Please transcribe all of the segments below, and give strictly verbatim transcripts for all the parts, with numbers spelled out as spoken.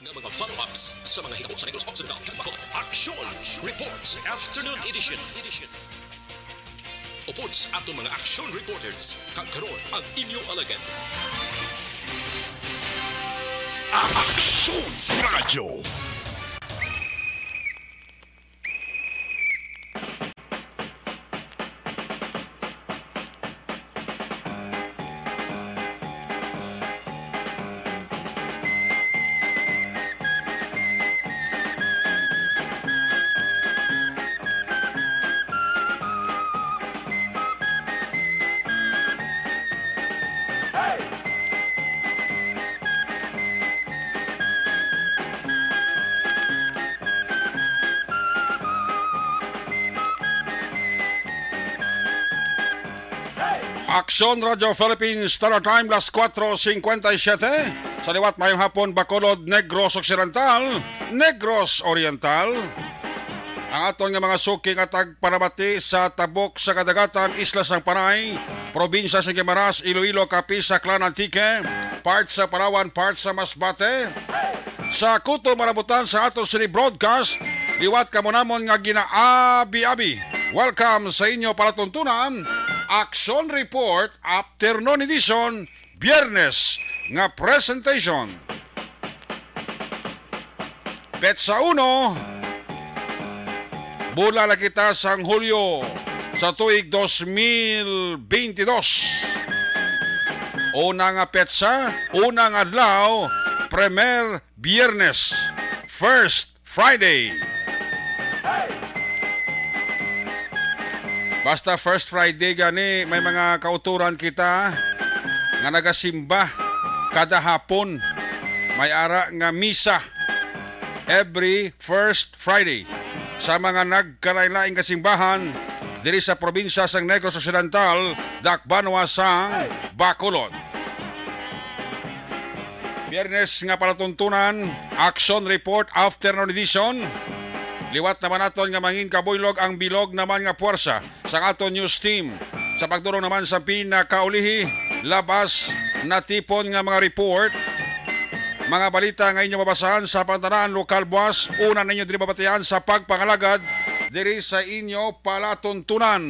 Nga mga follow-ups sa mga hitabo sa Negros Occidental kag Bacolod. Action Reports Afternoon Edition. Upod sa aton mga action reporters, kag karon ang inyo alagad. Action Radio. Aksyon Radio Philippines, Standard Time, las kuwatro singkwenta y siyete. Sa liwat, mayong hapon, Bacolod, Negros Occidental, Negros Oriental. Ang aton nga mga suki nga tagpanabati sa tabok sa kadagatan, isla sang Panay, probinsya sa Guimaras, Iloilo, Capiz, Aklan, Antique, part sa Palawan, part sa Masbate. Sa kuto marabutan sa aton sini broadcast, liwat kamo namon nga ginaabi-abi. Welcome sa inyo palatuntunan, Action Report, Afternoon Edition, Biyernes nga presentation. Petsa uno, bula na kita sang Hulyo sa tuig dos mil bentidós. Una nga petsa, una nga adlaw, primer Biyernes, first Friday. Basta first Friday gani, may mga kauturan kita nga nagasimba kada hapon. May ara nga misa every first Friday sa mga nagkalain-laing kasimbahan diri sa probinsya sang Negros Occidental, dakbanwa sang Bacolod. Biyernes nga palatuntunan, Action Report, Afternoon Edition. Liwat naman naton nga mangin kabuylog ang bilog naman nga puwersa sang aton news team. Sa pagdulong naman sa pinakaulihi, labas natipon nga mga report, mga balita nga inyo mabasahan sa pantanan lokal buwas, una ninyo diri mabatian sa pagpangalagad diri sa inyo palatuntunan.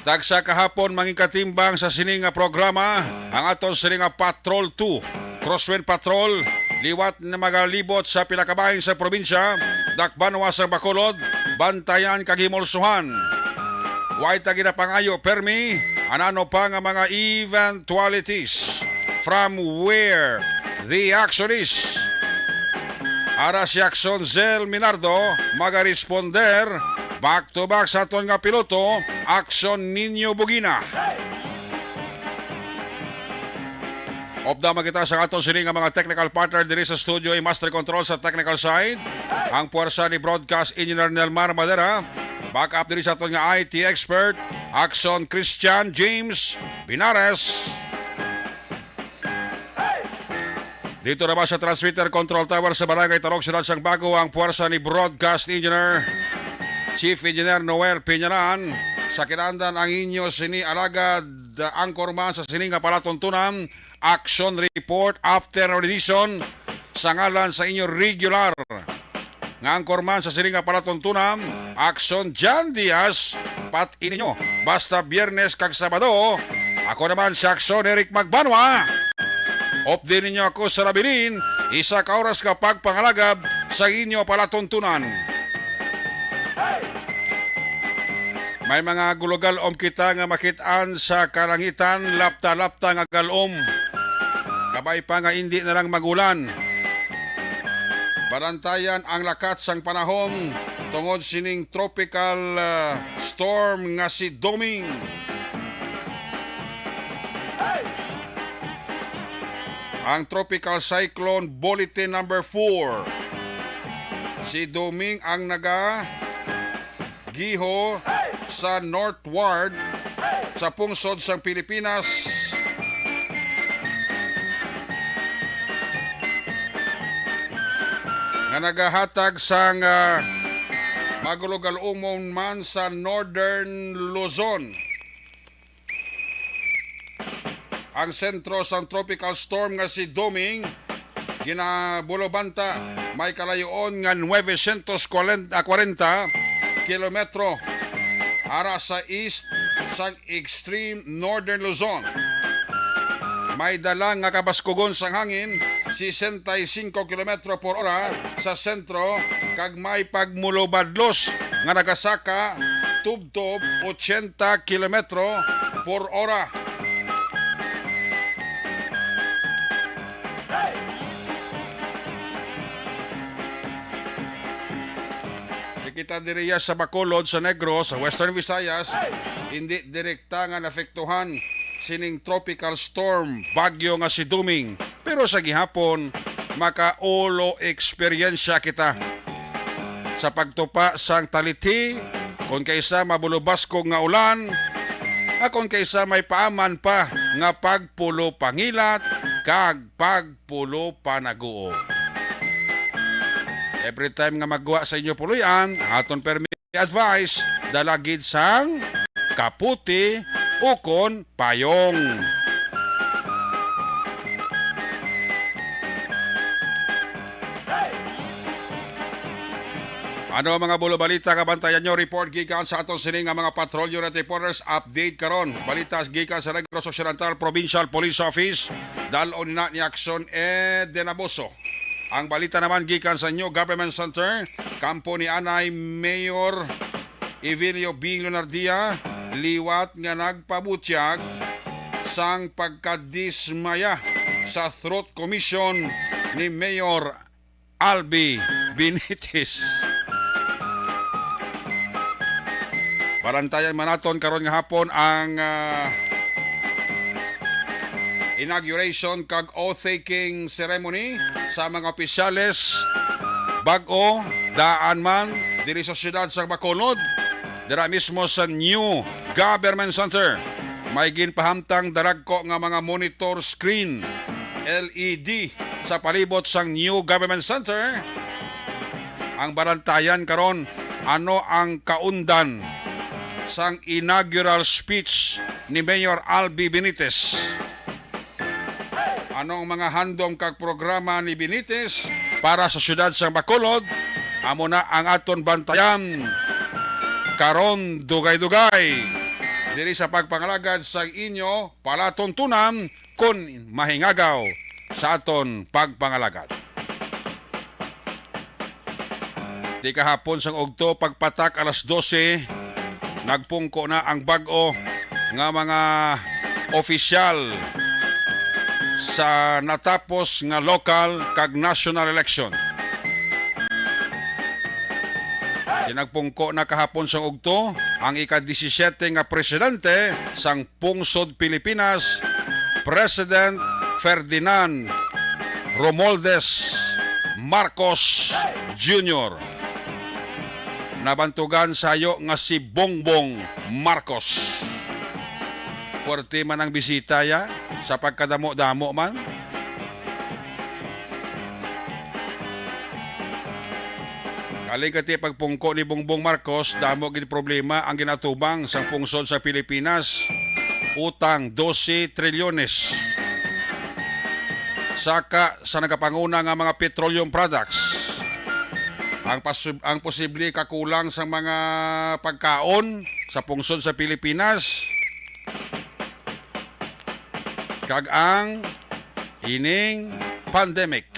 Tagsa kahapon mangin katimbang sa sini nga programa ang aton sini nga Patrol two, Crosswind Patrol, liwat na magalibot sa pila ka bahin sa probinsya, dakbanwa sa Bacolod, bantayan kag himulsuhan. Way ta ginapangayo permi anano pa nga mga eventualities from where the action is. Ara si Action Zel Minardo magaresponder back to back sa aton nga piloto, Action Nino Bugina. Upda man kita sa aton sini nga mga technical partner diri sa studio, i-master control sa technical side, ang puwersa ni broadcast engineer Nelmar Madera. Back up diri sa aton nga I T expert, Action Christian James Binares. Dito naman sa transmitter control tower sa Barangay Tarog, Siyudad sang Bago, ang puwersa ni broadcast engineer, Chief Engineer Noel Peñaran. Sa kinandan ang inyo sini alagad, anchorman sa sini nga palatuntunan, Action Report, Afternoon Edition, sa ngalan sa inyo regular nga anchorman sa sini nga palatuntunan, Action Jan Diaz, pat-i ninyo. Basta Biyernes kag Sabado, ako naman si Action Eric Magbanwa. Updi ninyo ako sa labilin, isa ka oras nga pagpangalagad sa inyo palatuntunan. May mga gulugal-om kita nga makit-an sa kalangitan, lapta-lapta nga galom. Kabay pa nga indi na lang magulan. Balantayan ang lakat sang panahon tungod sining tropical, ah, storm nga si Doming. Ang Tropical Cyclone Bulletin number four. Si Doming ang naga giho sa northward sa pungsod sang Pilipinas nga nagahatag sang, ah, magulugal-umon man sa Northern Luzon. Ang sentro sang tropical storm nga si Doming ginabulobanta may kalayoon nga nuwesyentos kwarenta kilometro ara sa east sang extreme northern Luzon. May dala nga kabaskugon sang hangin, sesenta y cinco kilometro por ora sa sentro, kag may pagmulobadlos nga nagasaka tubtob ochenta kilometro por ora. Di kita diriya sa Bacolod, sa Negros, sa Western Visayas, hindi direkta nga naapektuhan sining tropical storm, bagyo nga si Doming. Pero sa gihapon, makaulo eksperyensya kita sa pagtupa sang talithi, kon kaisa mabulubaskog nga ulan, akon kaisa may paaman pa nga pagpulo pangilat kag pagpulo panaguo. Every time nga magwa sa inyo puloy-an, aton permi advice, dala gid sang kaputi ukon payong. Ano ang mga bulo balita nga bantayan nyo? Report gikan sa aton sini nga mga patrolyo reporters. Update karon. Balita gikan sa Negros Occidental Provincial Police Office. Dal-on na ni Action Ed Denaboso. Ang balita naman gikan sa New Government Center, kampo ni anay Mayor Evilio Bing Lunardia, liwat nga nagpabutyag sang pagkadismaya sa throat commotion ni Mayor Albi Benitez. Balantayan man naton karon nga hapon ang, ah, inauguration kag oath-taking ceremony sa mga opisyales, bag-o, daan man, diri sa siyudad sa Bacolod, dira mismo sa New Government Center. May ginpahamtang daragko nga mga monitor screen, L E D, sa palibot sang New Government Center. Ang balantayan karon, ano ang kaundan sang inaugural speech ni Mayor Albi Benitez? Ano ang mga handom kag programa ni Benitez para sa siyudad sang Bacolod? Amo na ang aton bantayan karon, dugay-dugay, diri sa pagpangalagad sa inyo palatuntunan kon mahingagaw sa aton pagpangalagad. Di kahapon sang ugto, pagpatak alas dose, nagpungko na ang bag-o nga mga opisyal sa natapos nga local kag national election. Ginagpungko na kahapon sang ugto ang ika-disisiete nga presidente sang Pungsod Pilipinas, President Ferdinand Romualdez Marcos Junior. Nabantugan sayo nga si Bongbong Marcos. Puwerte man ang bisita ya, sa pagkadamo-damo man. Galing kati pagpungko ni Bongbong Marcos, damo gid problema ang ginatubang sang pungsod sa Pilipinas. Utang, dose trilyones. Saka sa nagapanguna nga mga petroleum products, ang pasub-, ang posible kakulang sa mga pagkaon sa pungsod sa Pilipinas, kag ang ining pandemic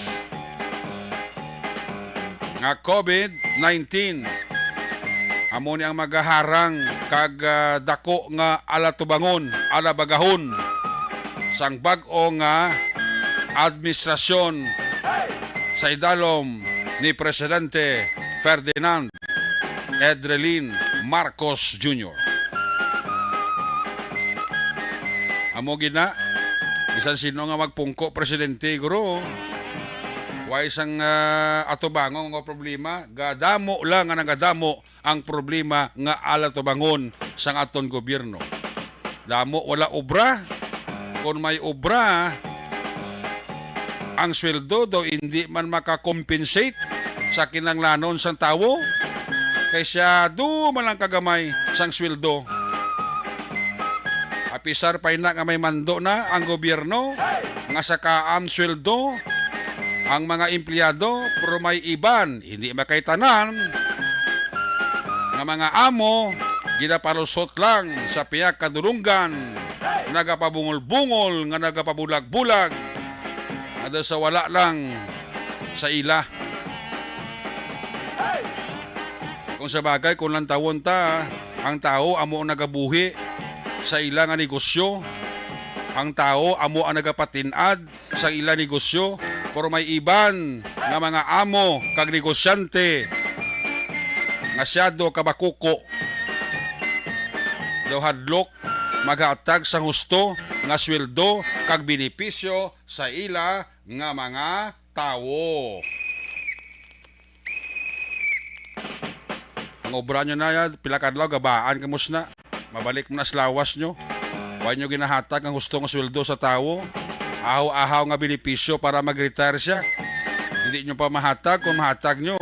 nga covid nineteen. Amo ni ang magaharang kag, ah, dako nga alatubangon, alabagahon sang bag-o nga administrasyon sa idalom ni Presidente Ferdinand Edrelin Marcos Junior. Amo gid na, bisan sino nga magpungko presidente, guro, way sang, ah, atubangon nga problema, gadamo lang nga nagadamo ang problema nga alatubangon sang aton gobyerno. Damo wala obra. Kon may obra, ang sweldo daw hindi man maka-compensate sa kinahanglanon sang tawo, kay siya do man lang kagamay sang sweldo. At Pisar pa ina nga may mando na ang gobyerno nga sakaan sweldo ang mga empleyado, pero may iban, hindi makay tanan, nga mga amo ginapalusot lang sa pihak kadulunggan, nagapabungol-bungol nga nagapabulag-bulag, ada sa wala lang sa ila. Kung sa bagay, kung lantawon ta, ang tawo amo ang nagabuhi sa ila nga negosyo. Ang tawo amo ang nagapatin-ad sa ila negosyo, pero may iban nga mga amo kag negosyante nga siyado kabakuko daw hadlok maghatag sang husto nga sweldo kag benepisyo sa ila nga mga tawo. Ang obra nyo na yan, pila ka adlaw, gabaan kamo sina. Mabalik mo na sa lawas nyo. Wa nyo ginahatag ang husto nga sweldo sa tawo. Ahaw-ahaw nga benepisyo para mag-retire siya. Hindi nyo pa mahatag. Kung mahatag nyo,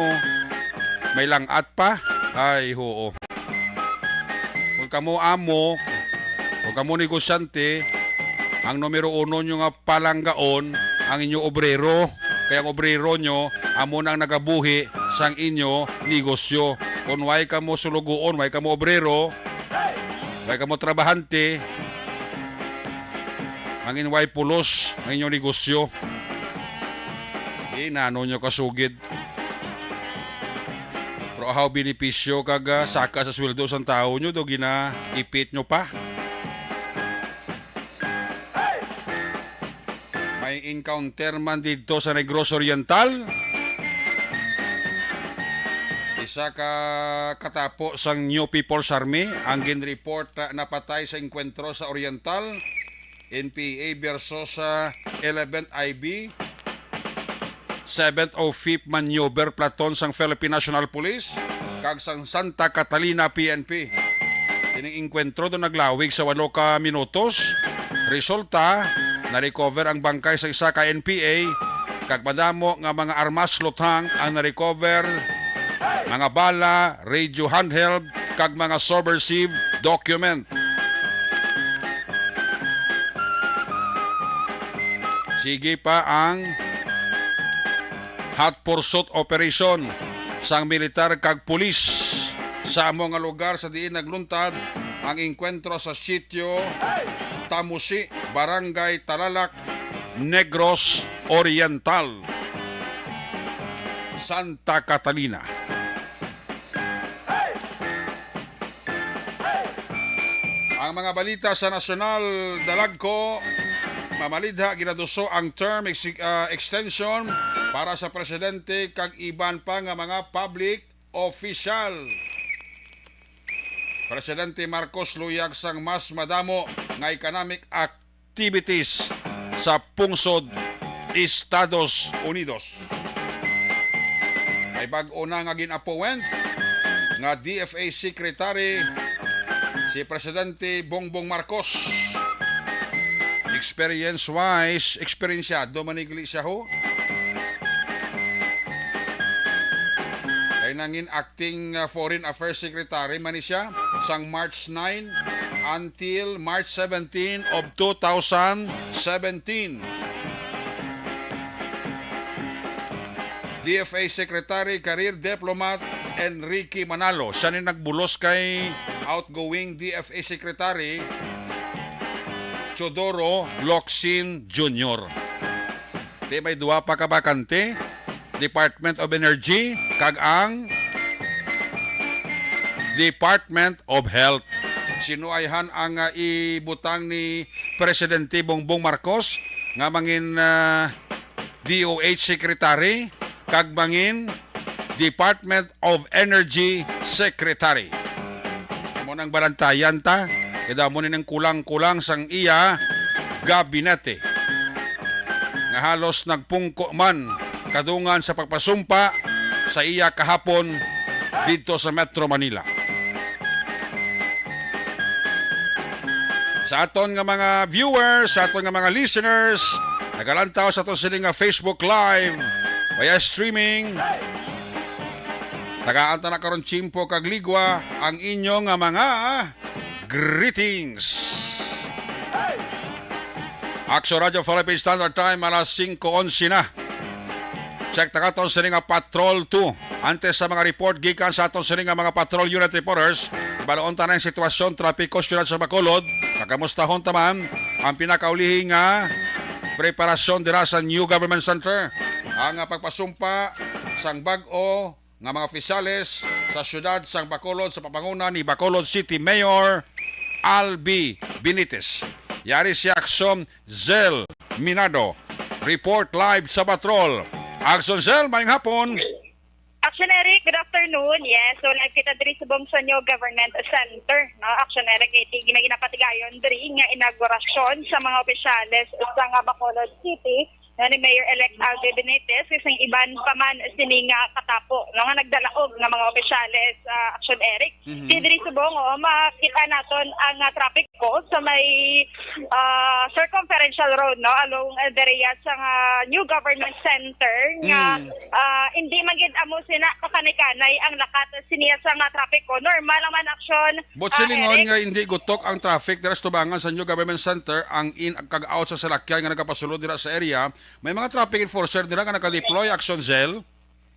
may langat pa. Ay, hoo. Kung kamo amo, kung kamo negosyante, ang numero uno nyo nga palanggaon ang inyo obrero. Kay ang obrero nyo amo nang nagabuhi sang inyo negosyo. Kung way kamo sulugoon, way kamo obrero, way kamo trabahante, mangin way pulos ang inyo negosyo. Inano nyo kasugid. Pero ahaw benepisyo kag, ah, saka sa sweldo sang tawo nyo, do ginaipit nyo pa. May encounter man didto sa Negros Oriental. Isa ka katapo sang New People's Army ang ginreport na napatay sa engkwentro sa Oriental, N P A versus sa eleventh I B, seventh oh fifth Maneuver Platoon sang Philippine National Police, kag sang Santa Catalina P N P. Ining engkwentro do naglawig sa walo ka minutos. Resulta, na-recover ang bangkay sa isa ka N P A, kag madamo nga mga armas luthang ang na-recover, mga bala, radio handheld, kag mga subversive document. Sige pa ang hot pursuit operation sang militar kag pulis sa amo nga lugar sa diin nagluntad ang engkwentro sa sitio Tamusi, Barangay Talalak, Negros Oriental, Santa Catalina. Ang mga balita sa nasyonal, dalagko, mamalidha, ginaduso ang term ex-, ah, extension para sa presidente kag iban pa nga mga public official. Presidente Marcos luyag sang mas madamo nga economic activities sa pungsod Estados Unidos. May bag-o na nga gin-appoint nga D F A Secretary si Presidente Bongbong Marcos. Experience-wise, eksperensyado man ni gali siya, ho. Kay nangin acting, uh, Foreign Affairs Secretary man ni siya sang March nine until March seventeen of two thousand seventeen. D F A Secretary, Career Diplomat Enrique Manalo. Siya ni nagbulos kay outgoing D F A Secretary Teodoro Locsin Junior. Ti may duha pa ka bakante, Department of Energy kag ang Department of Health. Sino ayhan ang, ah, ibutang ni Presidente Bongbong Marcos nga mangin, ah, D O H Secretary kag mangin Department of Energy Secretary? Amo nang balantayan ta, kay damo ni nang kulang-kulang sang iya gabinete nga halos nagpungko man kadungan sa pagpasumpa sa iya kahapon didto sa Metro Manila. Sa aton nga mga viewers, sa aton nga mga listeners, nagalantaw sa aton sini nga Facebook Live via streaming. Tagaan ta na karon tiyempo kag ligwa ang inyo nga mga greetings. Action Radio Philippine Standard Time, alas singko onse na. Check ta katon sini nga Patrol two. Antes sa mga report gikan sa aton sini nga mga patrol unit reporters, baloon ta na ang sitwasyon trapiko sa siyudad sa Bacolod. Kakamustahon ta man ang pinakaulihi nga preparasyon dira sa New Government Center. Ang, ah, pagpasumpa sang bag-o nga mga opisyales sa siyudad sang Bacolod sa papanguna ni Bacolod City Mayor Albi Benitez. Yari si Action Zel Minado. Report live sa Patrol. Action Zel, maayong hapon. Action Eric, good afternoon. Yes, so live kita diri subong sa New Government Center, no? Action Eric, iti gina- ginapatigayon diri nga inaugurasyon sa mga opisyales sa nga Bacolod City, no, ni Mayor-elect Albi Benitez, kag sang iban pa man sini nga katapo, no, nga nagdalaog nga mga opisyales, ah, Action Eric. Mhm. Di diri subong, oh, makita naton ang, ah, traffic ko sa may, ah, Circumferential Road, no, along, eh, diriya sa nga New Government Center nga, Mm. ah, hindi man gid amo sina kakanikanay ang lakat siniya sa nga traffic ko. Normal naman action, But ah, silingon Eric. nga hindi gutok ang traffic dira sa tubangan sa New Government Center, ang in kag out sa salakyan nga nagapasulod dira sa area, may mga traffic enforcer dira nga naka-deploy, Action Zel?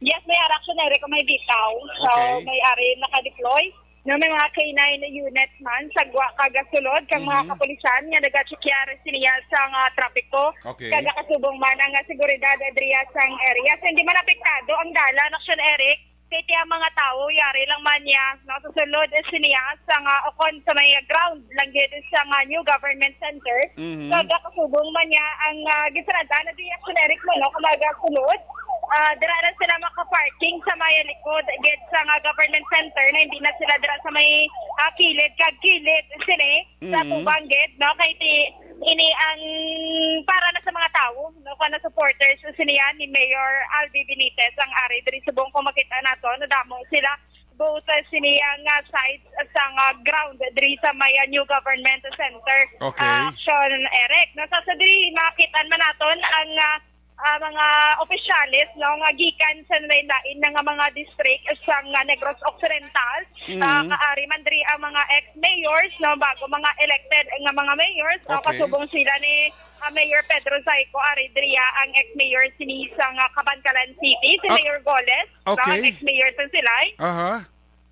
Yes, may ara, Action Eric, may bitaw. So, Okay. may ari naka-deploy. No, may mga K nine units man sa gwa kag sulod kang mga Mhm. kapulisan nga naga-check siniya sa nga trapiko. Okay. Kag nakasubong man ang seguridad diriya sang area. So, hindi man apektado ang dalan, Action Eric. Kay ti ang mga tawo, yari lang man niya, no, susulod siniya sa nga, o kon sa may ground lang gid sa nga New Government Center. Mhm. So, nakasubong man niya ang, ah, gisarada na di Action Eric mo, no, kung magasulod. Ah, dira na sila makaparking sa may likod gid sa nga Government Center, na hindi na sila dira sa may, ah, kilid kag kilid sini sa Mm. tubang gid, no? Kay ti ini ang para na sa mga tawo, no? Kung supporters siniya ni Mayor Albi Benitez ang ari diri subong, kung makita nato, nadamo sila both, ah, sini ang, ah, sides sa nga ground diri sa may, ah, New Government Center. Okay. Ah, Action Eric. Nasa sa diri, makita man naton ang, ah, ah, mga opisyales, no, nga gikan sa lain-lain na nga mga district sa nga Negros Occidental. Mm. Ah, kaari man diri ang mga ex-mayors, no, bago mga elected nga mga mayors, no, Okay. kasubong sila ni, ah, Mayor Pedro Zaico, ari diri ang ex-mayor sini sa nga Kabankalan City, si Ah, Mayor Goles, no, ang okay. ex-mayor sa Silay. Aha.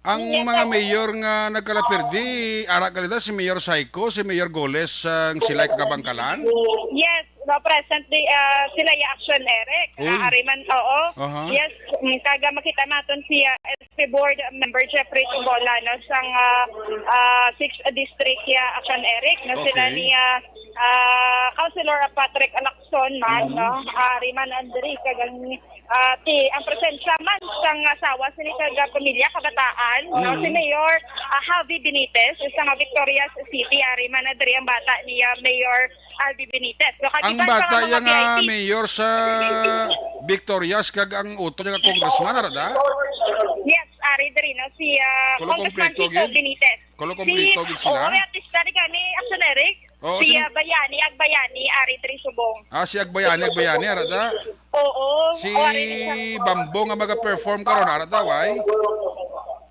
Ang Yes, mga sir. mayor nga nagkalapirdi, ara ka nila, si Mayor Zaico, si Mayor Goles, ang Silay kag Kabankalan? Yes, no, present di, ah, sila ya Action Eric. Uy. Ah, ari man, oo. Aha. Yes, mm, kaga makita naton si, ah, S P Board Member Jeffrey Tubola, no, sang, ah, ah, sixth District ya Action Eric, no, sila Okay. ni, ah, ah, Councilor Patrick Lacson man, Mhm. no, ari man, Andre, kagang Ah, ti, ang presensya man sang asawa sini kag pamilya, kabataan, no? Mm. Si Mayor, ah, Javi Benitez, sa nga Victorias City, ari man na diri ang bata ni, ah, Mayor Albi Benitez. So, Ang kagikan pa bata nga mga iya nga V I P. mayor sa Victorias kag ang utod nga congressman, ara da? Yes, ari diri, no? Si, ah, Kulo Congressman kompleto Tito gid? Benitez. Kulo Si, kompleto gid sila? oo, may artista ni gani, Action Eric. Oo, Si, sige. ah, Bayani, Agbayani, ari diri subong. Ah, si Agbayani, Agbayani, ara da? Oo, Si o, ari ni siya. Bambo nga maga-perform karon, ara da, why?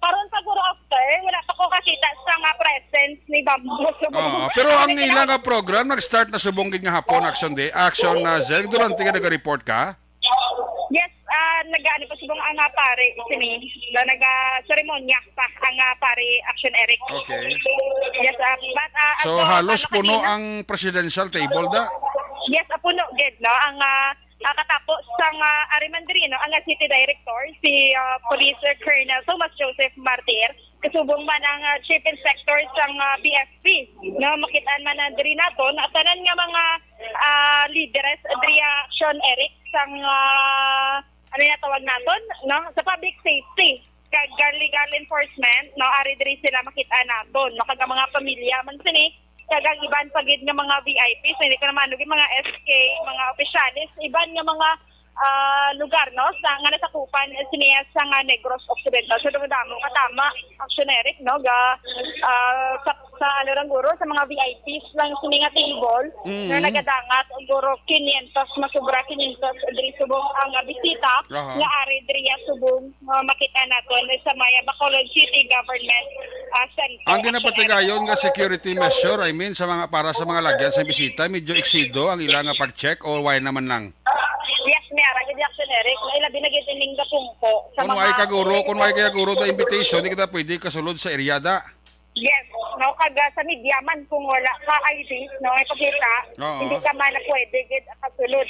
Karon pa guro after, wala pa ko kakita sa nga presence ni Bambo. So, Ah, pero ang ano ila sila? nga program nag-start na subong gid nga hapon, Action Day, Action na Zel, durante ka nag-report ka? Yes, ah, nag-ano pa subong ang, ah, pare, sini, na naga-seremonya pa ang, ah, pare Action Eric. Okay. Yes, ah, but, ah, So, as, halos ah, puno kanina, ang presidential table, da? Yes, ah, puno gid, no? Ang, ah, ah, katapo sang, ah, ari man diri, no? Ang, ah, city director, si, ah, Police Colonel Thomas Joseph Martir, kasubong man ang, ah, Chief Inspector sang, ah, B F P, no? Makitaan man na diri naton, ah, tanan nga mga, ah, lideres diri, ah, Action Eric sang, ah, ano yung tawag naton, no? Sa public safety, kag, ah, legal enforcement, no? Ari diri sila makita naton, no? Kag ang mga pamilya man sini, kag ang iban pa gid nga mga V I Ps, hindi ko naman, mga S K, mga opisyalis, iban nga mga, ah, lugar, no? Sa, nga nasakupan, eh, siniya sa nga Negros Occidental. So, dumadamo, katama, Action Eric, no? Ga, ah, sa, sa, ano lang, guro, sa mga V I Ps lang sini nga table, Mm. na nagadangat, guro, quinientos, masubra quinientos, diri subong ang, ah, bisita, Aha. nga ari diri subong, ah, makita naton sa may Bacolod City Government ah, center. Ang ginapatigayon nga security measure, I mean, sa mga, para sa mga lagyan sa bisita, medyo eksido ang ila nga pag-check o wala naman lang? Yes, may ara gid, Action Eric. May labi na gid ining gapungko sa Kung mga wala ka guro, kung wala ka guro the invitation, di kita pwede kasulod sa area da. Yes, no, kag, ah, sa media man, kung wala ka I D, no, ipakita, Oo. hindi ka man pwede gid kasulod.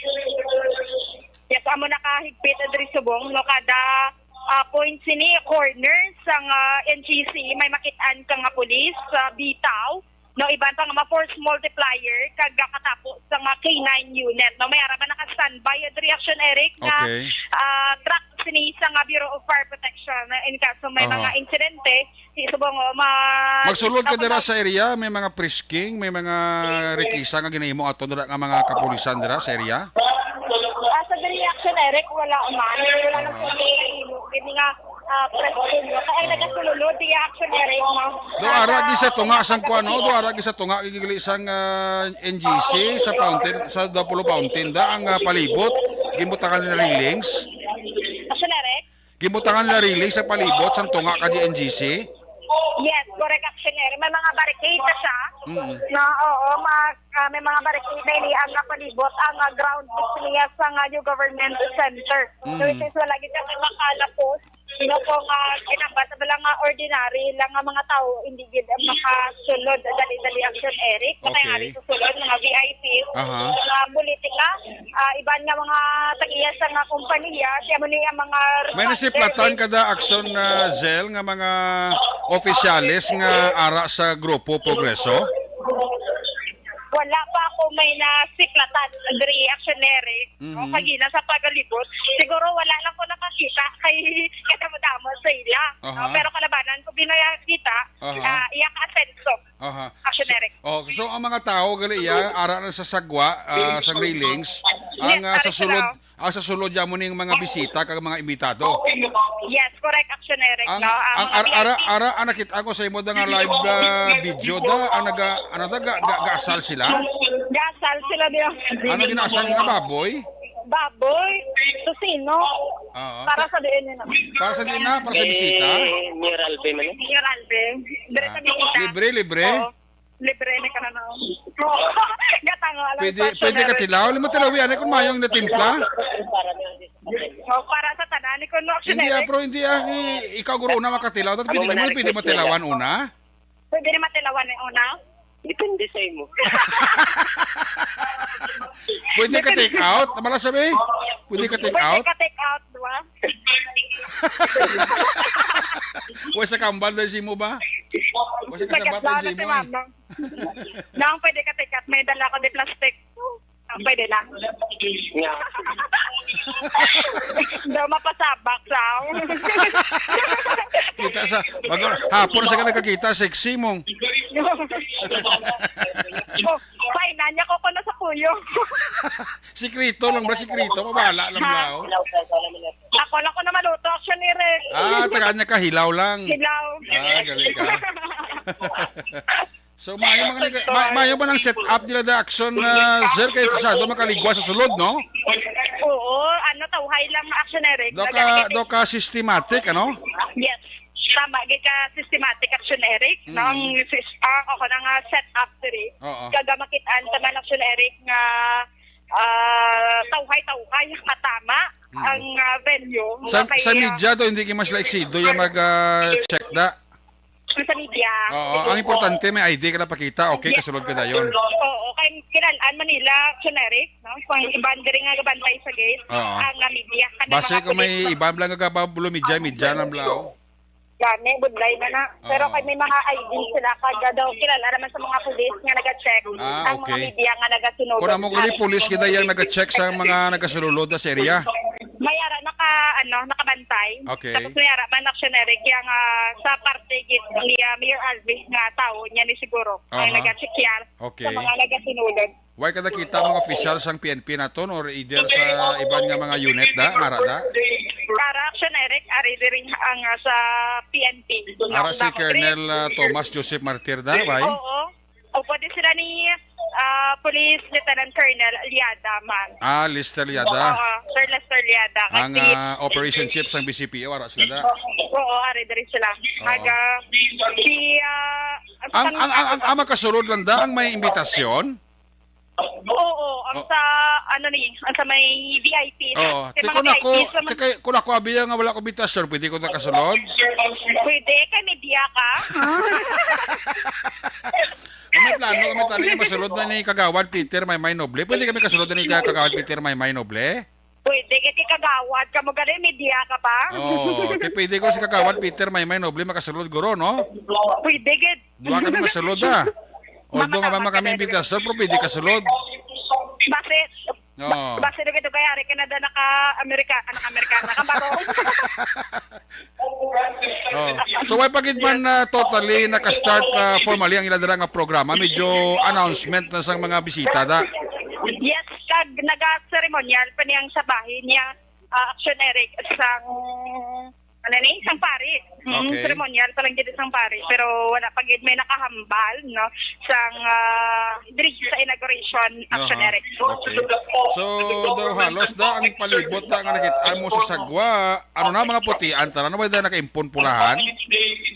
Yes, amo na kahigpit diri subong, no, kada, ah, point sini, corner sang, ah, N G C, may makit-an ka nga pulis, ah, bitaw, no, iban pa nga mga force multiplier, kag katapo sa mga K nine unit, no, may ara man naka-standby diri, Action Eric, nga, Okay. ah, truck sini sa nga Bureau of Fire Protection, ah, in kaso may Oh. mga insidente, Di subong, oh, ma-, Magsulod ka dira sa area, may mga frisking, may mga Yes, sir. rikisa nga ginahimo ato dira nga mga kapulisan dira sa area? Ah, sa diri, Action Eric, wala man. Wala lang Aha. kami, kami nga, ah, frisking. Kaya Aha. nagasulod, di, Action Eric, no? Do ara Nasa gi sa tunga sang kuan, no? Do ara gi sa tunga, gigilis sang, ah, N G C sa fountain, sa Dapolo Fountain da ang, ah, palibot, gibutangan nila railings. Action Eric? Gibutangan nila railing sa palibot sang tunga ka G N G C? Yes, correct, Action Eric. May mga barricade na siya. Mm. No, oo, ma-, ah, may mga barricade na ini ang kapalibot ang, ah, ground mismo niya sa nga New Government Center. So, Mm. which is wala gid kami makalapos. Sino po nga ginambal sa bala nga ordinary lang nga mga tawo, hindi gid makasulod dali-dali, Action Eric. Kaya Okay. nga rin susulod, mga V I P, Aha. mga politika, ah, iban nga mga tag-iya sa nga kompanya, siya mo niya mga May responder. nasiplatan kada aksyon, ah, Zel, nga mga opisyales nga ara sa Grupo Progreso? Wala pa ako may nasiplatan, Dre, Action Eric, no? Mhm. Kagina sa pagalibot. Siguro wala lang ko nakakita kay kadamo-damo sa ila, no? Aha. Pero kalabanan ko binayakita, Aha. ah, iya ka asenso. Aha. Action So, Eric. oh, so ang mga tao gali iya, ara na sa sagwa, ah, sang railings, Yes, ang, ah, sa ari sila. sulod, ang sa sulod ya mo ning mga bisita kag mga imbitado. Yes, correct, Action Eric, Ang, no? Ang ang mga ara, ara, V I P. ara, ang nakita ko sa imo da nga live, ah, video da, ang naga, ano da, ga, ga, gaasal sila? Gaasal sila diyo. Ano ginaasal nga baboy? Baboy, tocino. Oo. Para sa D N A na. Para sa D N A, para sa bisita? Eh, Mayor Alvin man eh. Mayor Alvin. Dire sa Ah, bisita. libre, libre? Oo. Libre ni ka na, no? Gatang, alam Pwede, sa pwede ka tilaw? Lima tilawi, ano kung mayong natimpla? Oh, para sa tanan, ni kuno Hindi, ah, pero hindi, ah, ni, ikaw guro una makatilaw. Tapos Ano pwede mo, na pwede request nila? matilawan una? Pwede ni matilawan ni una? Depende sa imo. Pwede ka Depende. take out? Mala sabi? Pwede ka take Pwede out? ka take out, di ba? Wa sa kambal dahil si mo ba? Wa sa kasabat Nagkasala dahil si si mo eh. Mama. Nang pwede ka take out, may dala ko di plastic. Ang pwede na. Nga. Daw mapasabak sa Kita sa, mag-, hapon sa ka nagkakita, sexy mo. Oh, fine, nanya ko ko na sa kuyo. Sikreto lang ba? Sikreto? Mabala lang ba? Ako lang ko na maluto, Action Eric. Ah, tagaan niya ka, hilaw lang. Hilaw. Ah, galing ka. So, mayo mga nag-, ma-, mayo ba ng set up nila da Action, ah, sir? Kaya sa do makaligwa sa sulod, no? Oo, ano, tawhay lang Action Eric. Do ka, do ka systematic, ano? Yes. Tama, gid ka systematic Action Eric. Mm. Nang sis-, ah, ako na nga set up diri. Oo. Kaga makit-an ta man Action Eric nga, ah, tawhay-tawhay, matama Mm. ang, ah, venue. Sa, Nga kay, sa ah, media do, hindi kay mas like si do yung mag, ah, check da. Sa media. Oo, ang importante may I D ka na pakita, okay, Yes. kasulod ka dayon. Oo, kay kilalaan man nila, Action Eric, no? Kung iban diri nga gabantay sa gate, Oo. ang, ah, media, kanang Base mga kung may politika. iban lang nga gababulo media, media lang bla, oh. Gani, budlay na na. Pero Oo. kay may mga I D sila, kag daw kilala naman sa mga pulis nga nag-check Ah, ang mga okay. media nga nagasunod. Kung amo guli, pulis kita yang nag-check sa mga nagasulod na sa area. May ara naka, ano, nakabantay. Okay. Tapos may ara man Action Eric yang, ah, sa parte gid ni, ah, Mayor Alvin nga tawo niya ni siguro ay Aha. nagachekyar Okay. sa mga nagasinulod. Why ka nakita mga official sang P N P naton or either sa iban nga mga unit da, mara da? Para Action Eric, ari diri ang, ah, sa P N P. Ara si Colonel, ah, Thomas Joseph Martir da, why? Oo. O pwede sila ni ah, Police Lieutenant Colonel Liada man. Ah, Lester Liada. Oo, Sir Lester Liada. Kag Ang si ah, operation chief sang B C P O, ara sila da. Oo, ari diri sila. Oo. Kag ah, si ah, ang Ang, ang, ang, ang, ang makasulod lang da ang may imbitasyon? Oo, ang Oh. sa, ano ni, ang sa may V I P. Oo, Sa ti mga kung ako, V I P sa ti kay, kung ako abiya nga wala ko imbitasyon, pwede ko nakasulod? Pwede, kay media ka. Kung may plano kami tali, masulod na ni Kagawad Peter Maymay Noble. Pwede kami kasulod na ni Kagawad Peter Maymay Noble? Pwede, kay ti kagawad ka mo gali, media ka pa. Oo, ti pwede ko si Kagawad Peter Maymay Noble makasulod guro, no? Pwede gid. Duha kami masulod, ah. Although nga Makatama man kami ka na imbitasyon, pero pwede kasulod. Base, Oo. base na gid kay ari ka na da naka Amerika, naka Amerika, naka Barong. Oh. So, why pa gid man, ah, totally naka-start, ah, formally ang ila dira nga programa? Medyo announcement na sang mga bisita da. Yes, kag naga-ceremonial pa niyang sa bahin niya, ah, Action Eric, sang, ano ni, sang pari. Mm, Okay. Ceremonial pa lang gid sang pari, pero wala pa gid may nakahambal, no, sang, ah, diri sa inauguration, Action Aha. Eric. Okay. So, daw halos da ang palibot da nga nakit-an mo sa sagwa. Ano na, mga putian tanan, wala na nakaimpon pulahan?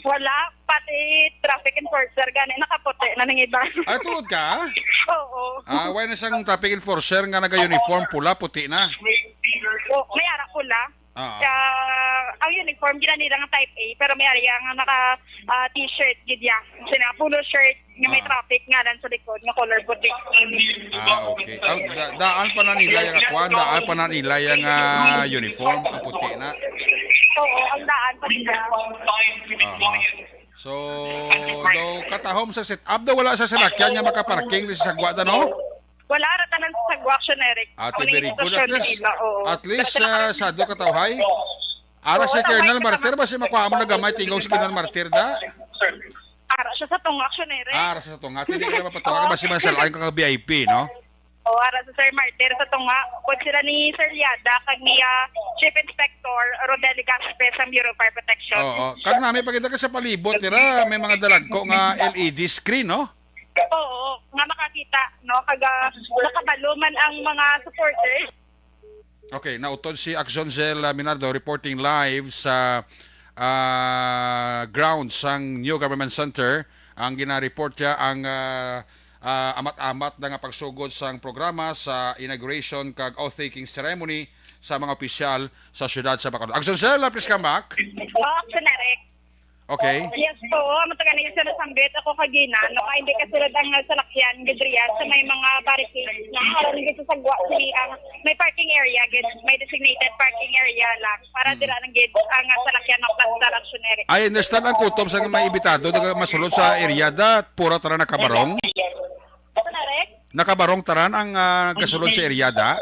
Wala, pati traffic enforcer gani nakaputi na ning iba. Ay, tuod ka? Oo. Ah, why na siyang traffic enforcer nga naga-uniform pula, puti na? Oo, may ara pula. Ah. Sa, ang uniform gina nila nga type A, pero may ari nga naka ah, t-shirt gid ya. Sina polo shirt nga may Ah. traffic nga lang sa likod nga color puti. Ah, okay. Ah, da- daan pa na nila yung kwan, daan pa na nila yung ah, uniform, ang puti na. Oo, ang daan pa nila. Aha. So, daw katahom sa setup, daw wala sa salakyan nga makaparking sa sagwa da, no? Wala ra tanan sa sagwa, Action Eric. Ate, Ang very good. At sitwasyon least, nila, oo. at least, Pero ah, sado ka tawhay. Ara Oo, si Colonel tawhay Martir, sila. Basi makuha mo na gamay tingog si Colonel Martir da? Ara siya sa tunga, Action Eric. Ah, ara sa tunga. Hindi ka na mapatawa ka, Oo. Basi masalaan ka ka V I P, no? Oo, ara sa Sir Martir sa tunga. Pwede sila ni Sir Liada, kag ni, ah, Chief Inspector Rodel Gaspe sa Bureau of Fire Protection. Oo. Kag nami, pakita ka sa palibot, tira, may mga dalagko nga L E D screen, no? Oo, nga makakita, no? Kag, ah, nakabalo man ang mga supporters. Okay, nautod si Action Zell, ah, Minardo reporting live sa, ah, ground sang New Government Center. Ang gina-report niya ang, ah, ah, amat-amat na nga pagsugod sang programa sa inauguration kag oath-taking ceremony sa mga opisyal sa siyudad sa Bacolod. Action Zell, ah, please come back. Oh, Action Eric. Okay. Yes po, matagal na yung sinasambit ako kagina, no, kaya hindi kasulod ang, uh, salakyan, gidriya sa may mga barricades na aron gid sa sagwa sini ang may parking area, gid, may designated parking area lang para Mm. dira lang gid ang, uh, salakyan makapasar, Action Eric. I understand ang kutob sa may imbitado, daga masulod sa area da, pura tara nakabarong. Correct? Nakabarong taran ang, ah, gasulod sa area da?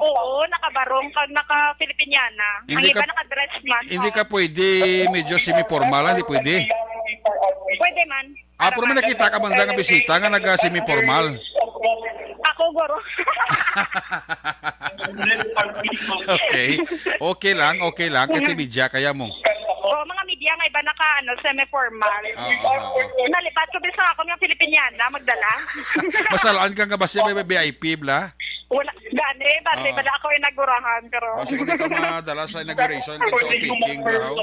Oo, nakabarong kag naka-Filipiniana. Ang Hindi iba ka, naka-dress man. hindi Oo. ka pwede medyo semi-formal, hindi pwede? Pwede man. Ah, pero may Para nakita ka man nga bisita nga naga-semi-formal? Ako, guro. Okay. Okay lang, okay lang. Kasi media kaya mo. Oo, mga media nga iba naka, ano, semi-formal. Oo, oo, oo. Nalipat ko din sa ako nga Filipiniana, magdala. Masalaan ka nga ba siya may V I P, bla? Wala, gani, bati, Oo. wala ako inagurahan, pero Oh, sige, dito madala sa inauguration, kag sa oath-taking, bro.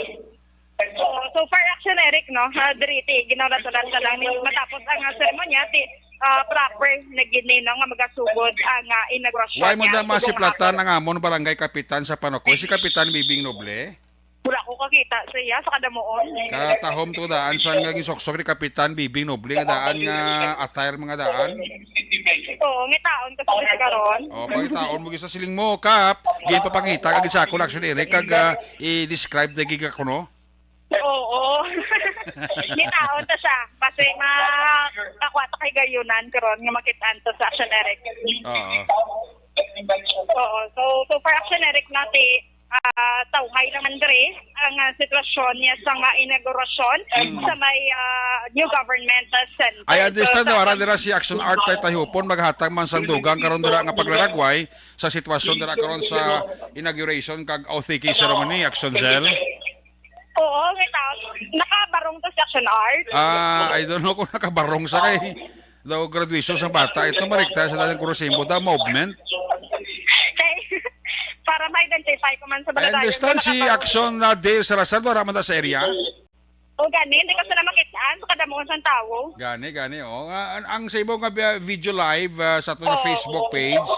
Oo, so far, Action Eric, no? Ha, diri, ti, ginawlatulan ka lang ni, matapos ang, ah, seremonya, ti, ah, proper na gid ni, no, nga magasugod ang, ah, inaugurasyon Why mo niya. da masiplatan ang amon barangay kapitan sa Panokoy, si Kapitan Bibing Noble? Wala ko kakita sa iya sa kadamuon. Katahom to daan sa nga gisuksok ni Kapitan Bibing Noble nga daan nga attire mga daan. Oo, ngitaon ko sa karon. Oh, pangitaon mo gisa siling mo, Kap. Ginpapangita ka gid sa akon, Action Eric, kag, ah, i-describe na gid ako, no? Oo. Ngitaon ta siya. Kasi makakuha ta kay gayunan karon nga makit-an ta sa Action Eric. Oo. Oo. So, so far, Action Eric, nati, ah, tawhay naman diri ang, ah, sitwasyon niya sa nga inaugurasyon Mm. sa may, ah, new government, ah, center. I understand So, na wala sa dira si Action Art kay Tayhupon maghatag man sang dugang karon dira nga paglaragway sa sitwasyon dira karon sa inauguration kag oath-taking ceremony, Action Zell. Oo, may tao. Nakabarong to si Action Art. Ah, I don't know kung nakabarong sa kay Daw graduation sa bata, ito marekta sa dating Kurosimbo, the movement. Kay, para ma-identify ko man sa I balatayan. understand si Action na Dale Salazar, wala man ta sa area. O gani, hindi ko sila makitaan sa kadamuhan sang tawo. Gani, gani, oh. Ah, ang, ang sa imo nga bi- video live ah, sa ato nga Oo. Facebook page,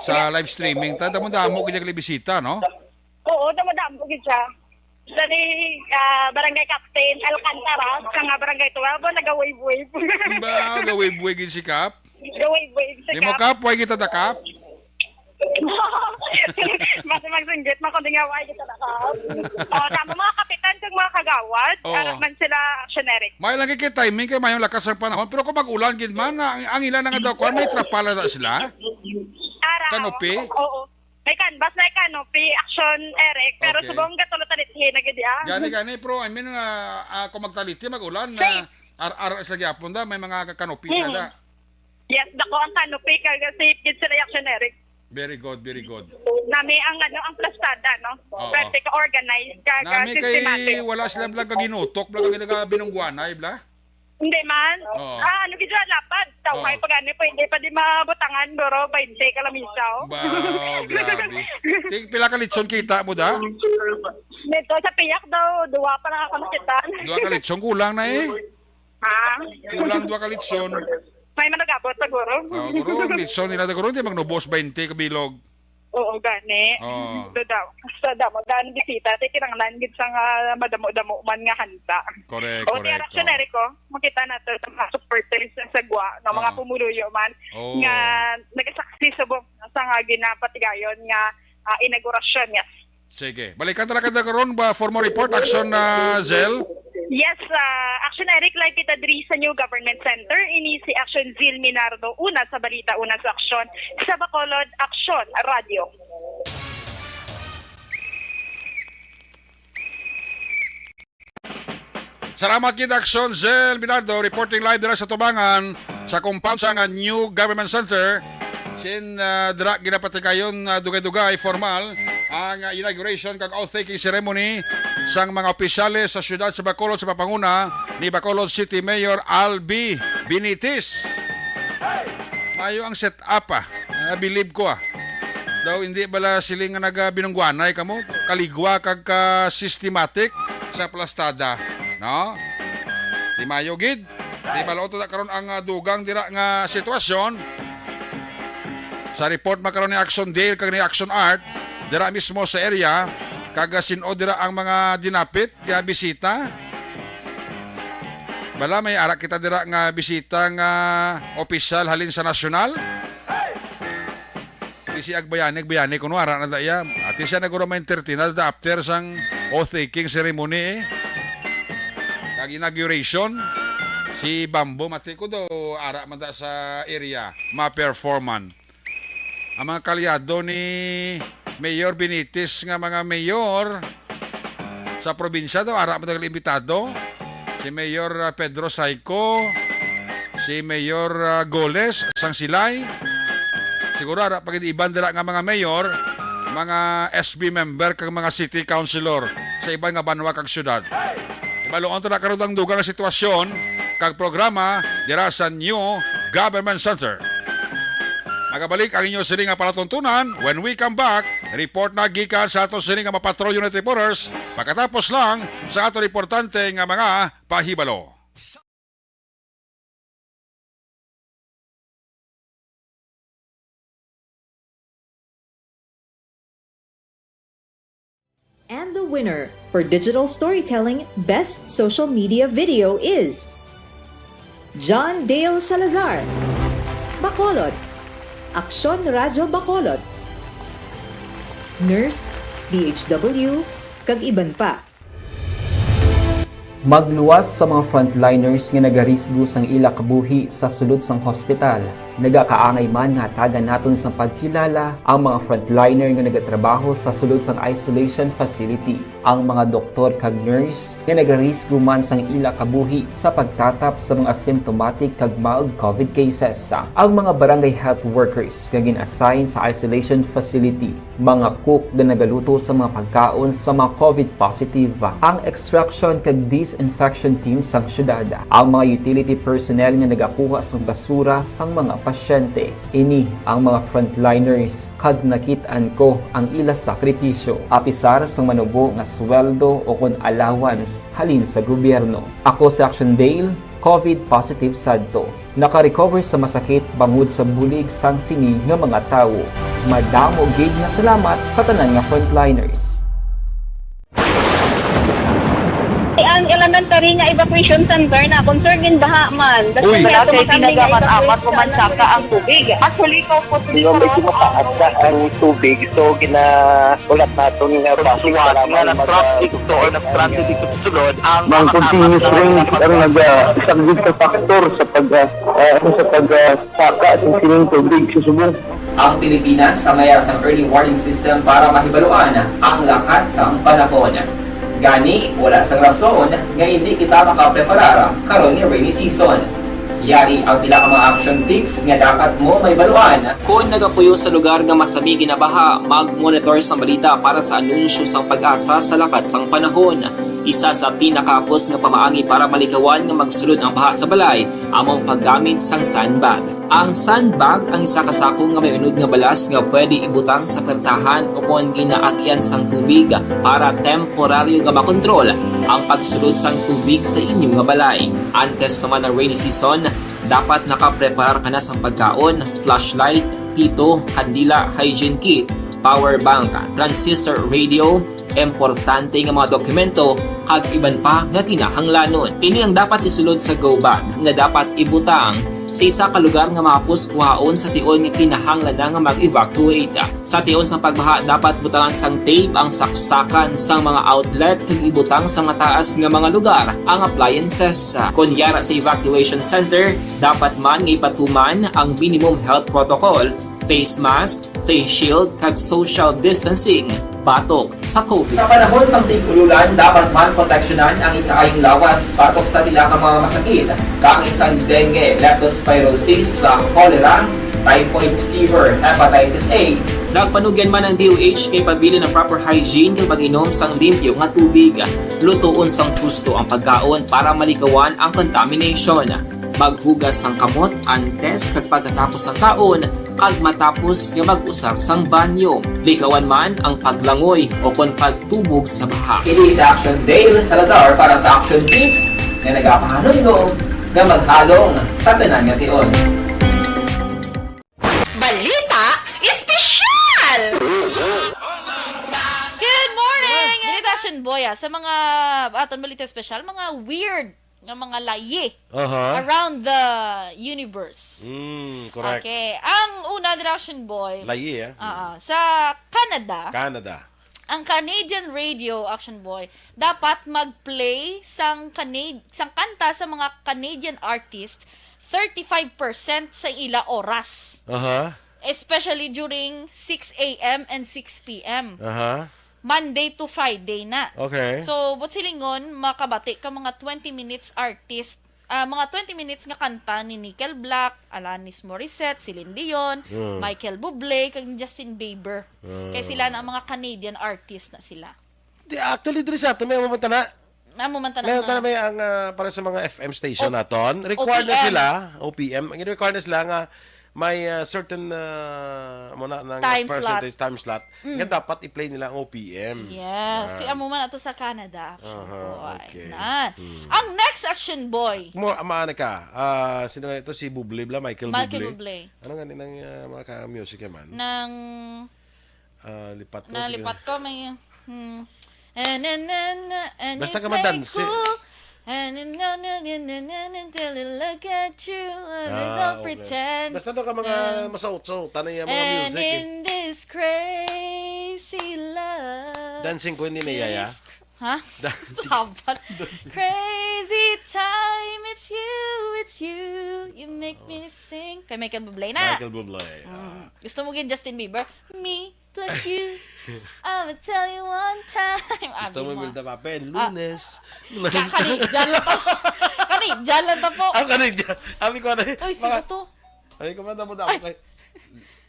sa live streaming, ta damo-damo gid ang bisita, no? Oo, damo-damo gid siya. Dali, ah, Barangay Captain Alcantara, sa nga Barangay twelve, oh, naga-wave-wave. Ba, ga-wave-wave gid si Kap? Ga-wave-wave sa Di mo, Kap. Kap, way kita ta, Kap? Basta magsinggit man kung di nga wala kita na Kap. Oh, tama mga kapitan kag mga kagawad, Oo. anak man sila Action Eric. May lagi kay timing kay mayong lakas ang panahon, pero kung mag-ulan gid man, ang, ang ila na nga daw kuan, may trapal na sila. Araw. Canopy? Oo. May canvas na canopy, Action Eric, pero Okay. subong gatulo talithi na gid ah. Gani, gani, pero I mean, ah, ah, kung magtaliti, mag-ulan, na ar-ar sa gyapon da, may mga canopy sila da. Yes, dako ang canopy, kag safe gid sila, Action Eric. Very good, very good. Nami ang ano, ang plastada, no? Oo. Pwerte ka organized, kag Nami systematic. Kay wala sila bla ginutok, bla kag nagabinungguanay, bla. Hindi man. Oo. Ah, ano gid siya, lapad. Tawhay Oo. pa gani, pwede pa di mabutangan, duro, bainte ka lang misaw. Ba, grabe. Ting, pila ka litson kita mo da? Dito sa piyak daw, duwa pa lang ako nakita. Duha ka litson, kulang na eh. Ha? Kulang duha ka litson. May managabot siguro. Oh, guro, ang litson nila guro, hindi magnubos bainte ka bilog. Oo, gani. Oo. So, daw. Sa damo, daan bisita, ti kinanglan gid sa nga madamo-damo man nga handa. Correct, O, ti correct. Action Eric, oh. Makita nato sa mga supporters sa Sagwa, no, mga Oo. pumuluyo man, Oo. nga nagasaksi subong sa nga ginapatigayon nga ah, inaugurasyon niya. Sige. Balikan talaga na karon ba for more report, Action na Zel? Yes, ah, Action Eric, live kita diri sa New Government Center. Ini si Action Zil Minardo, una sa balita, una sa aksyon, sa Bacolod Action Radio. Salamat gid, Action Zel Minardo, reporting live dira sa tubangan sa compound sa nga New Government Center. Sin ah, dira ginapatigayon ah, dugay-dugay formal ang ah, inauguration kag oath-taking ceremony sang mga opisyales sa siyudad sa Bacolod sa papanguna ni Bacolod City Mayor Albi Benitez. Mayo ang set up ah. Ah, believe ko ah. Daw hindi bala siling nga nagabinungguanay kamo, kaligwa kag ka systematic sa plastada, no? Di mayo gid. Di bala, unta na karon ang ah, dugang dira nga sitwasyon. Sa report makaron ni Action Dale kag ni Action Art, dira mismo sa area, kag ah, sin-o dira ang mga dinapit nga bisita. Bala, may ara kita dira nga bisita nga opisyal halin sa nasyonal. Di si Agbayani, Agbayani, kuno ara na da iya. Ati siya naguro ma-entertain na da after sang oath-taking ceremony eh. Kag inauguration, si Bambo, mati ko do, ara man da sa area, ma-performan. Ang mga kaalyado ni Mayor Benitez nga mga mayor sa probinsya daw, ara man daw imbitado. Si Mayor ah, Pedro Saico, si Mayor ah, Goles, sang Silay. Siguro ara pa gid iban dira nga mga mayor, mga S B member kag mga city councilor sa iban nga banwa kag syudad. Ibaluon ta na karon ang dugang nga sitwasyon kag programa dira sa New Government Center. Magabalik ang inyo sini nga palatuntunan when we come back. Report na gikan sa ato sini nga mga Patrol Unit reporters pagkatapos lang sa ato importante nga mga pahibalo. And the winner for Digital Storytelling Best Social Media Video is John Dale Salazar, Bacolod, Aksyon Radyo Bacolod, Nurse, D H W, kag iban pa. Magluwas sa mga frontliners nga nagarisgo sang ila kabuhi sa sulod sang hospital. Nagakaangay man nga hatagan naton sang pagkilala ang mga frontliner nga nagatrabaho sa sulod sang isolation facility, ang mga doktor kag nurse nga nagarisgo man sang ila kabuhi sa pagtatap sa mga symptomatic kag mild covid cases, ang mga barangay health workers nga gin-assign sa isolation facility, mga cook nga nagaluto sa mga pagkaon sa mga covid positive, ang extraction kag disinfection team sang syudad, ang mga utility personnel nga nagakuha sang basura sang mga pasyente. Ini ang mga frontliners, kag nakit-an ko ang ila sakripisyo, apisar sang manubo nga sweldo o kon allowance halin sa gobyerno. Ako si Action Dale, covid positive sadto. Naka-recover sa masakit bangod sa bulig sang sini nga mga tawo. Madamo gid nga salamat sa tanan nga frontliners. Ang elementary nga evacuation center na concern gin baha man. Uy. Wala kay tinaga man amat man saka ang tubig. Actually, ko po Medyo mataas na ang tubig, so gina-, ulat naton nga bus nga nag-traffic to or nag-transit dito sa sulod ang Mang continuous rain ang naga-, isang big factor sa pag, ah, ah, sa pag, ah, saka sa sining tubig sa subong. Ang Pilipinas ang mayar sang early warning system para mahibaluan ang lakat sang panahon. Gani, wala sang rason nga hindi kita makapreparar karon nga rainy season. Yari ang pila ka mga action tips nga dapat mo mahibaluan. Kon nagapuyo sa lugar nga masami ginabaha, mag-monitor sang balita para sa anunsyo sang PAGASA sa lakat sang panahon. Isa sa pinakahapos nga pamaagi para malikawan nga magsulod ang baha sa balay amo ang paggamit sang sandbag. Ang sandbag ang isa ka sako nga may unod nga balas nga pwede ibutang sa pertahan o kon ginaagian sang tubig para temporaryo nga makontrol ang pagsulod sang tubig sa inyo nga balay. Antes pa man ang rainy season, dapat nakapreparar ka na sang pagkaon, flashlight, pito, kandila, hygiene kit, power bank, transistor radio, importante nga mga dokumento, kag iban pa nga kinahanglanon. Ini ang dapat isulod sa go bag nga dapat ibutang sa isa ka lugar nga mahapos kuhaon sa tion nga kinahanglan na nga mag-evacuate. Sa tion sang pagbaha, dapat butangan sang tape ang saksakan sang mga outlet kag ibutang sa mataas nga mga lugar ang appliances. Kon yara sa evacuation center, dapat man nga ipatuman ang minimum health protocol, face mask, face shield, kag social distancing batok sa covid. Sa panahon sang tig-ululan, dapat man proteksyonan ang ikaayong lawas batok sa pila ka mga masakit, kaangay sang dengue, leptospirosis, sa cholera, typhoid fever, hepatitis A. Nagpanugyan man ang D O H nga ipabilin ang proper hygiene kag pag-inom sang limpyo nga tubig. Lutoon sang husto ang pagkaon para malikawan ang contamination. Maghugas sang kamot antes kag pagkatapos sang kaon, kag matapos nga mag-usar sang banyo. Likawan man ang paglangoy o kon pagtubog sa baha. Ini si Action Dale Salazar para sa Action Tips nga nagapahanumdom nga maghalong sa tanan nga tion. Balita Espesyal! Good morning! Balita Action Boy, ah, sa mga aton balita espesyal, mga weird nga mga layi Aha. around the universe. Mm, correct. Okay. Ang una, Action Boy, Layi, eh. ah, sa Canada, Canada. ang Canadian radio, Action Boy, dapat mag-play sang Canad-, sang kanta sa mga Canadian artist thirty-five percent sa ila oras. Aha. Especially during six a m and six p m. Aha. Monday to Friday na. Okay. So, buot silingon, makabati ka mga twenty minutes artist, ah, mga twenty minutes nga kanta ni Nickelback, Alanis Morissette, Celine Dion, Mm. Michael Bublé, kag ni Justin Bieber. Mm. Kay sila na ang mga Canadian artist na sila. Di, actually, diri sa aton, may mamantana. Amo man tanan May, na. Tanan may ang, ah, para sa mga F M station O-, naton. Required na O P M. sila, O P M. Ang required na sila nga may, ah, certain, ah, mo na, ng Time slot. percentage time slot Mm. nga dapat i-play nila ang O P M. Yes. Yan. Ti amo man ato sa Canada, Action Aha, Boy. okay. Nan. Hmm. Ang next, Action Boy. Mo, ama na ka. Ah, sino nga ito? Si Bublé bla? Michael Michael Bublé. Bublé. Ano nga ni nang, ah, mga ka-music yan man? Nang Ah, lipat ko, sige. Nalipat ko, may, hmm. And, and, and, and Basta it ka may madansi. cool. And, and, no, no, no, no, no, no, until I look at you, and I Ah, don't okay. pretend. Basta daw ka mga And, masaot-saot, ano yung mga and music, eh. in this crazy love Dancing queen ni Yaya. is Ha? Dancing. Sabat. Crazy Time, it's you, it's you. You make me sing. Kay Michael Bublé na. Michael Bublé. Mm. Gusto mo gin Justin Bieber? Me plus you. I'ma tell you one time. Gusto Abi mo mo. Milda Papel? Ah. Lunes. Ka- Kani, dyan lang to. Kani, dyan lang to po. Ang kani dyan. Abi ko na. Uy, sino to? Abi ko man, damo, damo kay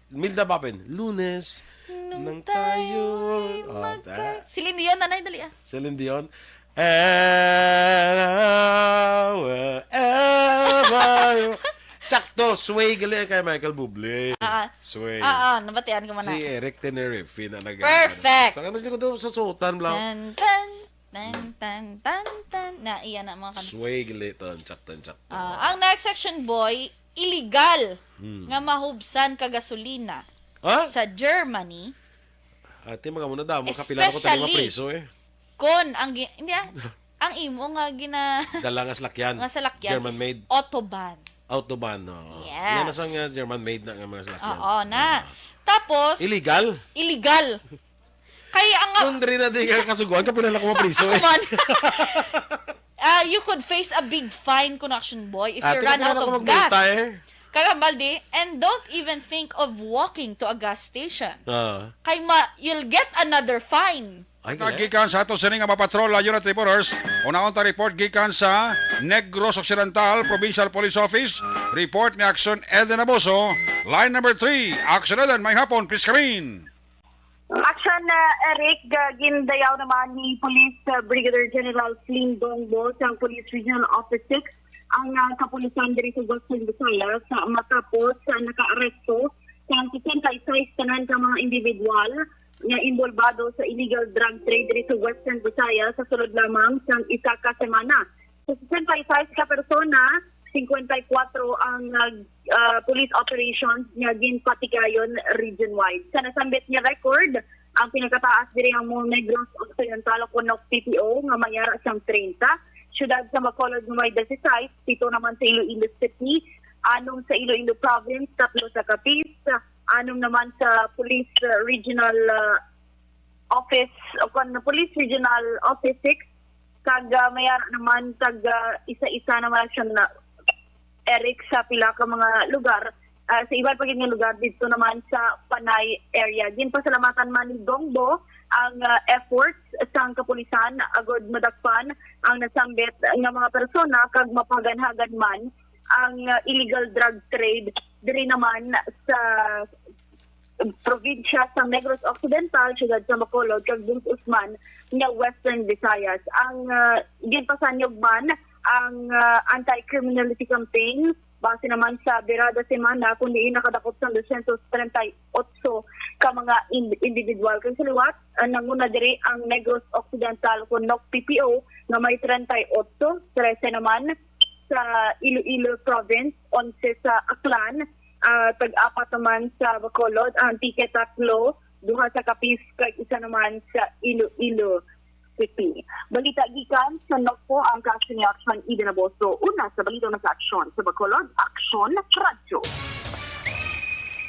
Milda Papel. Lunes. Nung Nang tayo. tayo'y Oh, magka- ta- Celine Dion, nanay, dali ah. Celine Dion. And wherever you... Sakto, sway gali kay Michael Bublé. Ah, ah. Sway. Ah, ah, nabatian ko man Si na. Eric Tenerife na nag- Perfect. Basta ka naglikod sa suotan, bla. Tan, tan, tan, tan, tan, tan. Na, iya na mga kan- Sway gali to, sakto, sakto. Ah, ang next section, boy, illegal Hmm. nga mahubsan ka gasolina Ha? sa Germany. Ate, mga muna damo, kapila na ko tayo Especially mapriso eh. Kon ang gi- hindi ah, ang imo nga gina Dala nga salakyan. nga salakyan German is made. Autobahn. Autobahn, no. Yes. Yan na sa nga German made na nga mga salakyan. Oo na. Tapos Illegal? illegal. Kaya ang Kung diri na di ka kasuguan, kapila na ko mapriso eh. Kuman. Ah, you could face a big fine, Connection Boy, if you Ate, run kapila out na ko of magmulta gas. Eh. Kagambal di, and don't even think of walking to a gas station. Ah. Kay ma, you'll get another fine. Ay, Nga kaya? gikan sa ato sini nga mapatrol, Unity Borders, unahon ta report gikan sa Negros Occidental Provincial Police Office. Report ni Action Eden Abuso. Line number three, Action Eden, may hapon, please come in. Action, uh, Eric, uh, gindayaw naman ni Police, uh, Brigadier General Flynn Dongbo sa Police Regional Office six ang, uh, kapulisan diri sa Western Visayas, uh, matapos, uh, nakaaresto sa sesenta y seis tanan ka mga individual nga involbado sa illegal drug trade diri sa Western Visayas sa sulod lamang sang isa ka semana. Sa sesenta y seis ka persona, singkwenta y kuwatro ang, uh, uh, police operations nga ginpatigayon region-wide. Sa nasambit nga record, ang pinakataas diri ang Negros Occidental o P P O nga may ara sang treinta, siyudad sa Bacolod nga may dieciséis, pito naman sa Iloilo City, anom sa Iloilo Province, tatlo sa Capiz, anom naman sa Police, uh, Regional, uh, Office o kon Police Regional Office six, kag, ah, may ara naman tag, ah, isa-isa naman siya na, Eric, sa pila ka mga lugar, ah, sa iban pa gid nga lugar dito naman sa Panay area. Ginpasalamatan man ni Dongbo ang, ah, efforts sang kapulisan agud madakpan ang nasambit nga mga persona kag mapaganhagan man ang, ah, illegal drug trade diri naman sa probinsya sa Negros Occidental, siyudad sa Bacolod, kag Bungos man nga Western Visayas. Ang, ah, ginpasanyog man ang, ah, anti-criminality campaign base naman sa birada semana, kung diin nakadakop sang dosyentos treinta y ocho ka mga in- individual. Kag sa liwat, ah, nanguna diri ang Negros Occidental kun P P O nga may treinta y ocho, trese naman sa Iloilo Province, onse sa Aklan, ah, tag-apat naman sa Bacolod, Antique, tatlo, duha sa Capiz, kag isa naman sa Iloilo City. Balita gikan sa Nokpo, ang kaso ni Action Eden Aboso. Una sa balita na sa Aksyon sa Bacolod, Aksyon Radyo.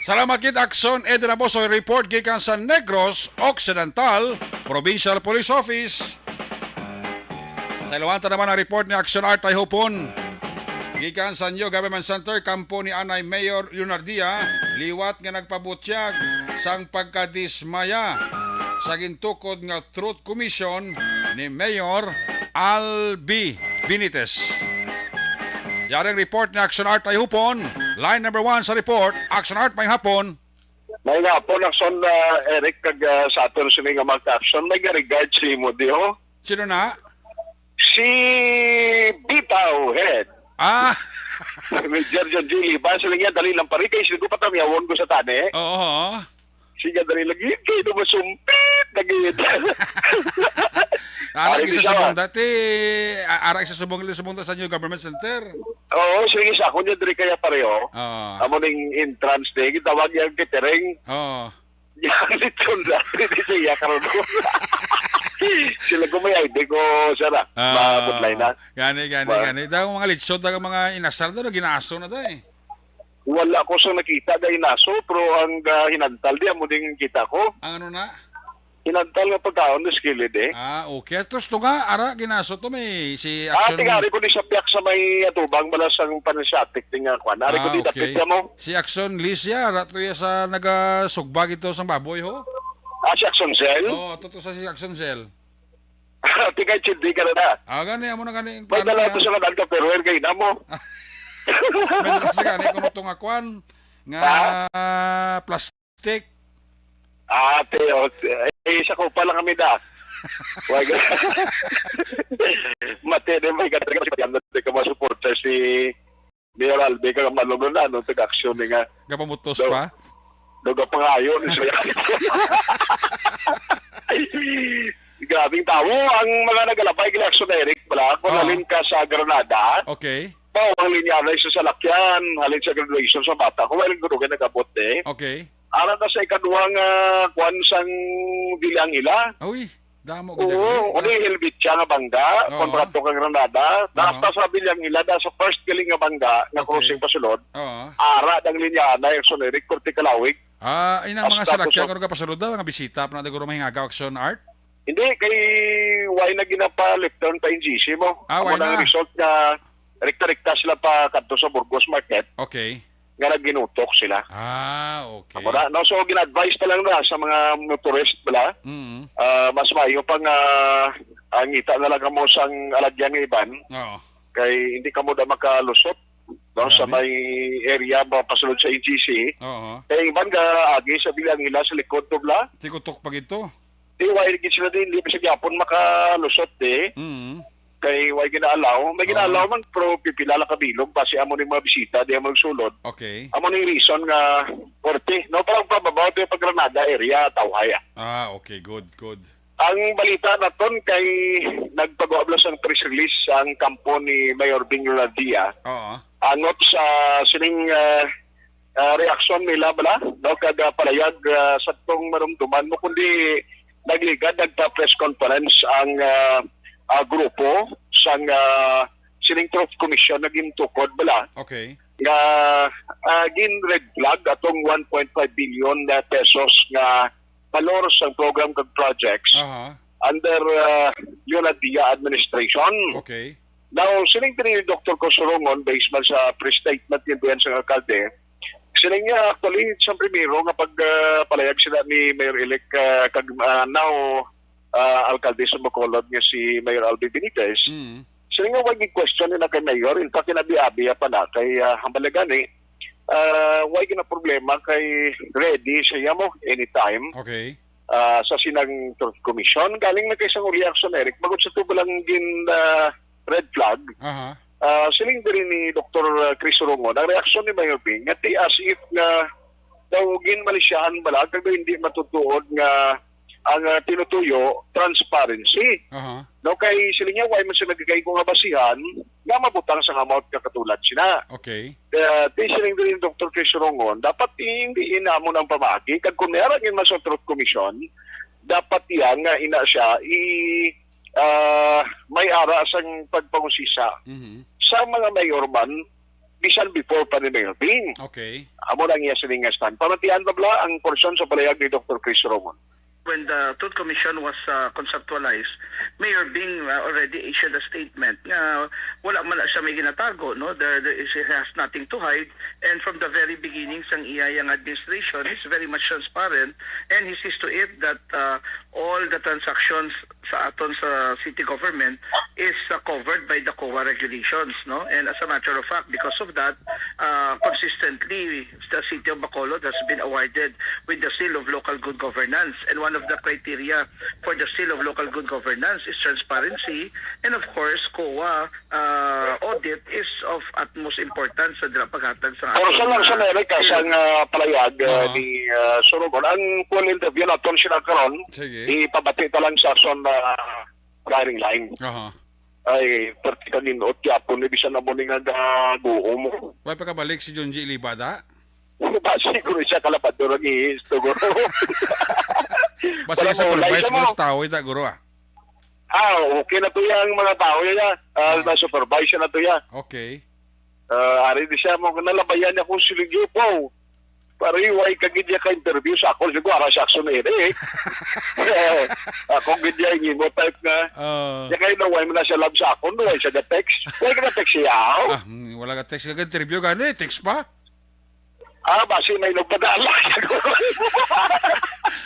Salamat gid, Action Eden Aboso. Report gikan sa Negros Occidental Provincial Police Office. Sa Iluanta naman ang report ni Action Art Tayhupon. Gikan sa New Government Center, kampo ni Anay Mayor Leonardia, liwat nga nagpabutyag sang pagkadismaya sa gintukod nga Truth Commission ni Mayor Albi Benitez. Yaring report ni Action Art Tayhupon. Line number one sa report, Action Art, may hapon. May nga po, Nakson, ah, Eric, kag, ah, sa aton sini nga mga ka-action, may ga-regard si mo, di ho? Sino na? Si Bitaw Head. Ah, Major John Julie, ba sila niya, dali lang pare, kay sila ko patang yawon ko sa tane. Oo. Sige, dali lagi, kay no masumpit, lagi. Ara Ari, isa Bitaw, subong ah. dati, a- ara isa subong subong ta sa New Government Center. Oo, sige, sa ako niya, dali kaya pareho. Oo. Amo ning entrance day, gitawag niya ang catering. Oo. Yan, ito na, dili siya karon. Sila ko may I D ko, sir, ah. Ah, Mabudlay na. Gani, gani, Ma- gani. Daw mga lechon, daw mga inasal, daw ginaaso na daw eh. Wala ko sa nakita, dahil naso, pero ang, ah, hinantal di, amo ding kita ko. Ang ano na? Hinantal nga pagkaon sa kilid, eh. Ah, okay. Atos to nga, ara, ginaso to, may si Ah, Action. Tingari ko di sa piyak sa may atubang, bala sang panasyatik, di nga, kwan. Ari ko Ah, di dapit okay. Ka mo. Si Action Licia, ara to ya sa nagasugba gito sang baboy, ho? Ah, si Action Cell? Oo, ato to sa si Action Cell. Tingay chindi ka na na. Ah, gani, amo na gani ang May plano dala niya. Ko sa kanan ka, pero well, kay na mo. May dala sa gani, kuno to nga kwan, nga Ha? Plastic. Ah, te, o, eh, sa Copa lang kami da. Wag. Mati din, may ganda kasi pati ang ka mga supporter si Mayor Albi, ka malong na, no, taga-aksyon ni nga. Gapamutos Daw. Pa? Daw gapangayo ni siya. Grabing tawo ang mga nagalabay kay Action Eric pala. Kung Oo. Halin ka sa Granada, Okay. Mao ang linya na sa salakyan, halin sa graduation sa bata. Kung wala guro ka nagabot, eh. Okay. Ara na sa ikaduhang, ah, kwan sang Villa Angela. Uy, damo ka Oo, dyan, eh. Uli helmet siya nga bangga, Oo. Kontrato ka Granada. Oo. Dapat sa Villa Angela, da sa first galing nga bangga, nga Okay. Crossing pasulod. Oo. Ara ang linya na, Action Eric, Korte Kalawig. Ah, inang mga Hasta salakyan, to sa kung nagapasarod na, mga bisita, pa na guro mahingagaw, Action Art? Hindi, kay why na ginapa-left turn pa yung G C mo? Ah, why Amo na na? Ang result nga rekta-rekta sila pa kadto sa Burgos Market Okay. Nga nagginutok sila. Ah, okay. Amo na, no? So, gina-advise pa lang na sa mga motorist bala, Mm. Ah, mas maayo pa nga, ah, ngita na lang kamo sang alagyan nga iban. Oo. Kay hindi kamo da makalusot, no? Sa Grabe. May area ba pasulod sa A G C. Oo. Kay iban ga agi sa bilang ila sa likod to bla. Tikutok pa gito. Di, why gid sila din, di pa sa gyapon makalusot, di. Mm. Kay why ginaalaw? May Oo. Ginaalaw man, pero pipila lang kabilog, base amo ni mga bisita, di amo nagsulod. Okay. Amo ni reason nga, korte, no? Parang pababaw, di pag Granada area, tawhay, ah. Ah, okay, good, good. Ang balita naton kay nagpagawa lang sang press release ang kampo ni Mayor Bing Leonardia. Oo. Angot sa sining, ah, ah, reaksyon nila bala, no, kag, ah, palayag, ah, sa tong marumduman mo, kundi nagligad nagpa-press conference ang, ah, ah, grupo sang, ah, sining Truth Commission na gintukod bala Okay. nga, ah, gin-red flag atong one point five billion na pesos nga balor sang program kag projects Aha. Under, ah, Leonardia administration. Okay. Now, siling diri ni Doktor Cosurongon, based man sa press statement ni Buyan sang alkalde, siling niya, actually, sa primero nga pag, ah, palayag sila ni Mayor-elect, ah, kag, ah, now, ah, alkalde sa Bacolod nga si Mayor Albi Benitez, Mm. siling nga, wag question na kay Mayor, in fact, kinabi-abi pa na kay, ah, hambal na gani, ah, wag na problema kay ready siya mo anytime. Okay. Ah, sa sinang Truth Commission. Galing na kay sang reaction, Eric. Bago sa tubo lang gin, ah, red flag. Aha. Ah, siling diri ni Doktor Chris Rongon, ang reaksyon ni Mayor Bing, nga ti as if nga daw ginmalisyahan bala, kag daw hindi matutuod nga ang, ah, tinutuyo, transparency. Aha. No, kay siling niya, why man siya nagkakaigo nga basihan nga mabutang sa amount nga katulad sina. Okay. Kaya, ti siling diri ni Doktor Chris Rongon, dapat hindi inamon ang pamaagi. Kag kung may arang yun man sa Truth Commission, dapat iya nga ina siya, i, ah, may ara sang pagpangusisa Mhm. sa mga mayor man, bisan before pa ni Mayor Bing. Okay. Amo lang iya siling nga stand. Pamatian ba bala ang porsyon sa palayag ni Doktor Chris Rongon? When the Truth Commission was, uh, conceptualized, Mayor Bing, uh, already issued a statement nga wala man na siya may ginatago, no? There, there is, he has nothing to hide. And from the very beginning sang iya yang administration, he's very much transparent and he sees to it that, uh, all the transactions sa aton sa city government is, uh, covered by the COA regulations, no? And as a matter of fact, because of that, uh, consistently, the city of Bacolod has been awarded with the seal of local good governance. And one of the criteria for the seal of local good governance is transparency. And of course, COA, uh, audit is of utmost importance sa dira paghatag sa Pero sa lang sa Amerika, sa nga palayag, uh, Aha. ni, uh, Surugon, ang full interview naton sila karon, Sige. Ipabati ta lang sa son na firing line. Aha. Ay, perti ka ninot yapon ni bisan amo ni nga gaguo mo. Way pagkabalik si Junji Libada? Ba siguro siya kalabador ang ihis to, guro. Basta Wala sa mo, wala supervise siya mo mo. Sa tao, ita, guro, ah. Ah, okay na to yung mga tao niya. Ah, Ah. Na-supervise siya na to ya. Okay. Ah, ari di siya mo, nalabayan niya kung siligyo po. Pare, why ka gid niya ka-interview sa akon? Siguro ara siya action ere eh. Ako gid niya yung imo type nga. Oh. Niya kayo na why mo na siya love sa akon, why siya ga-text? Why ka ga-text siya? Ah, hmm, wala ka text ka interview gani, text pa? Ah, basi may nagpadala.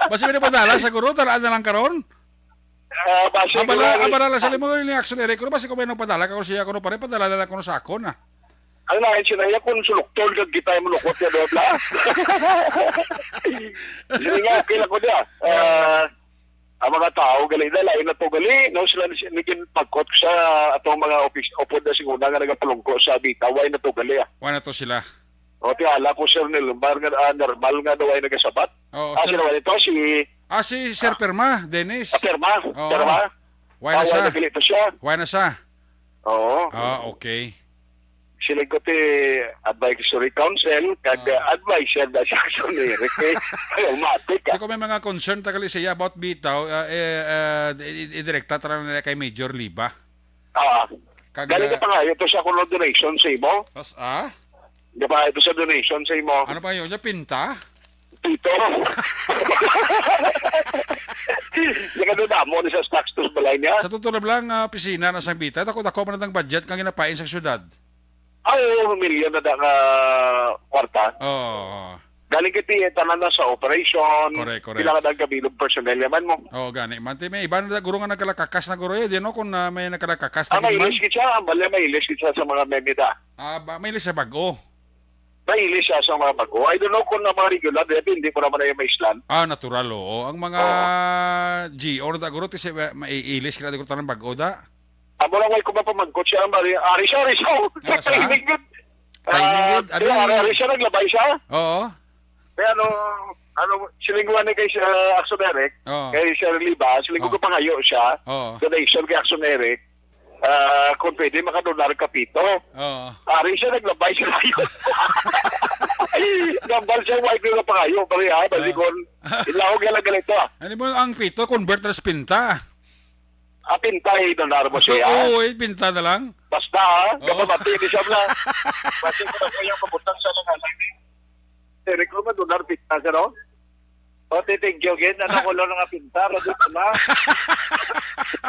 Basi may nagpadala sa guro, talaan na lang karon. Ah, basi Abala, wala ni- abala lang sa limo ni action ere ko, basi kung may nagpadala ka ko siya ko pare, padala na lang ko sa akon ah. Ang lain sila, ya, kung sulukton kag kita yung manukot niya, bla, bla. Sige nga, okay lang ko niya. Ah, ang mga tao, gali na, lain na to, gali. No, sila ni, ni ginpagkot sa atong mga office, upod na singuna nga nagapalungko sa Bita, why na to, gali, ah. Wala to sila. O, ti, ala ko, Sir Nilmar, nga, ah, normal nga daw ay nagasabat. Oo, Ah, sir. sino ba ito? Si Ah, si Sir Ah. Perma, Dennis. Ah, Perma. Oo. Perma. Why na Ah, why siya? nagili to siya? Why na siya? Oo. Ah, okay. Sila ko ti advisory council, kag, Ah. ah, advisor na siya sa ni Ricky. Ay, matik, Di ah. ko may mga concern tagali siya about bitaw, ah, eh, ah, i-, i-, idirekta tara na kay Major Liba. Ah. Kag, Galing ah, ka pa nga, ito sa kuno donation sa imo? Pas-, ah? Di ba, ito sa donation sa imo? Ano pa yun? Yung pinta? Pito. Yung ano damo ni sa stocks to sa balay niya? Sa totoo na lang, ah, opisina na sang Bita, dako-dako man ang budget kang ginapain sa syudad. Ay, oo, milyon na da nga kwarta. Oo. Galing kiti, tanan na sa operation. Correct, correct. Kailangan ang kabilog personnel naman mo. Oo, gani. Manti, may iba na guro nga nagkalakakas na guro, eh. Di, no? Kung, ah, may nagkalakakas na Ah, may gid man. ilis kita. Ang bali, may ilis kita sa mga meme da. Ah, ba, may ilis sa bag-o. May ilis siya sa mga bag-o. I don't know kung ang mga regular, depende ko naman na yung maislan. Ah, natural, oo. Ang mga Oo. G O na da guro, tisi, ma-, maiilis ka na da guro, tanang bag-o da. Amo lang, way ko mapamangkot siya, ang bali, ari siya, ari siya. Ara siya? Timing yun. Timing Ah, yun, kaya ari. ari, ari siya, naglabay siya. Oo. Kaya ano, ano, silinguan ni kay siya, Action Eric, Oo. kay Sir Liba, silinguan Oo. ko pangayo siya, Oo. donation kay Action Eric, ah, kung pwede, makadonar ka pito. Oo. Ari siya, naglabay siya kayo. Gambal siya, way ko na pangayo, pare, ha, Oo. balikon. Ilawag niya lang ganito, ah. Ano mo ang pito, convert na sa pinta? Ah, pinta, eh, donar mo siya, ha? Oo, eh, pinta na lang. Basta, ha? Oo. Kapamati, di siya na. Basta ko na po yung pabutang sa mga lang, eh. Eric Roman, donar pinta siya, no? O, ti, thank you again. Ano color nga pinta? Red pula.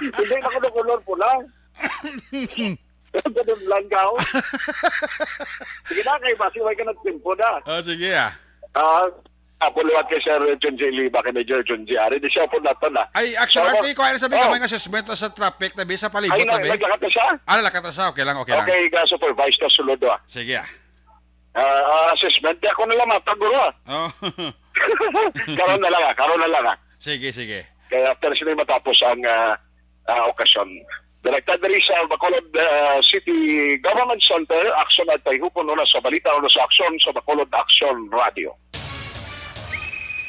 Hindi na ko color pula. Ganun lang ka, oh. Sige na, kay basi, way ka nagtimpo na. Ah, sige, ah. Ah, ako liwat kay Sir Junji Liba, kay Major Junji. Ari, di siya po nato na. Ay, actually, Tama. Arte, kuha na sabi Oh. ka, may assessment sa traffic, tabi, sa palibot, Ay, na, tabi. naglakat na siya? Ah, nalakat na siya. Okay lang, okay lang. Okay, ga-supervise na sulod, ah. Sige, ah. Ah, ah, assessment. Di ako na lang matag, guro, ah. Oh. Karon na lang, ah. Karon na lang, ah. Sige, sige. Kaya after sila matapos ang, ah, ah, okasyon. Direkta diri sa Bacolod, ah, City Government Center, Action at Tayhupon, una sa balita, una sa aksyon sa Bacolod Action Radio.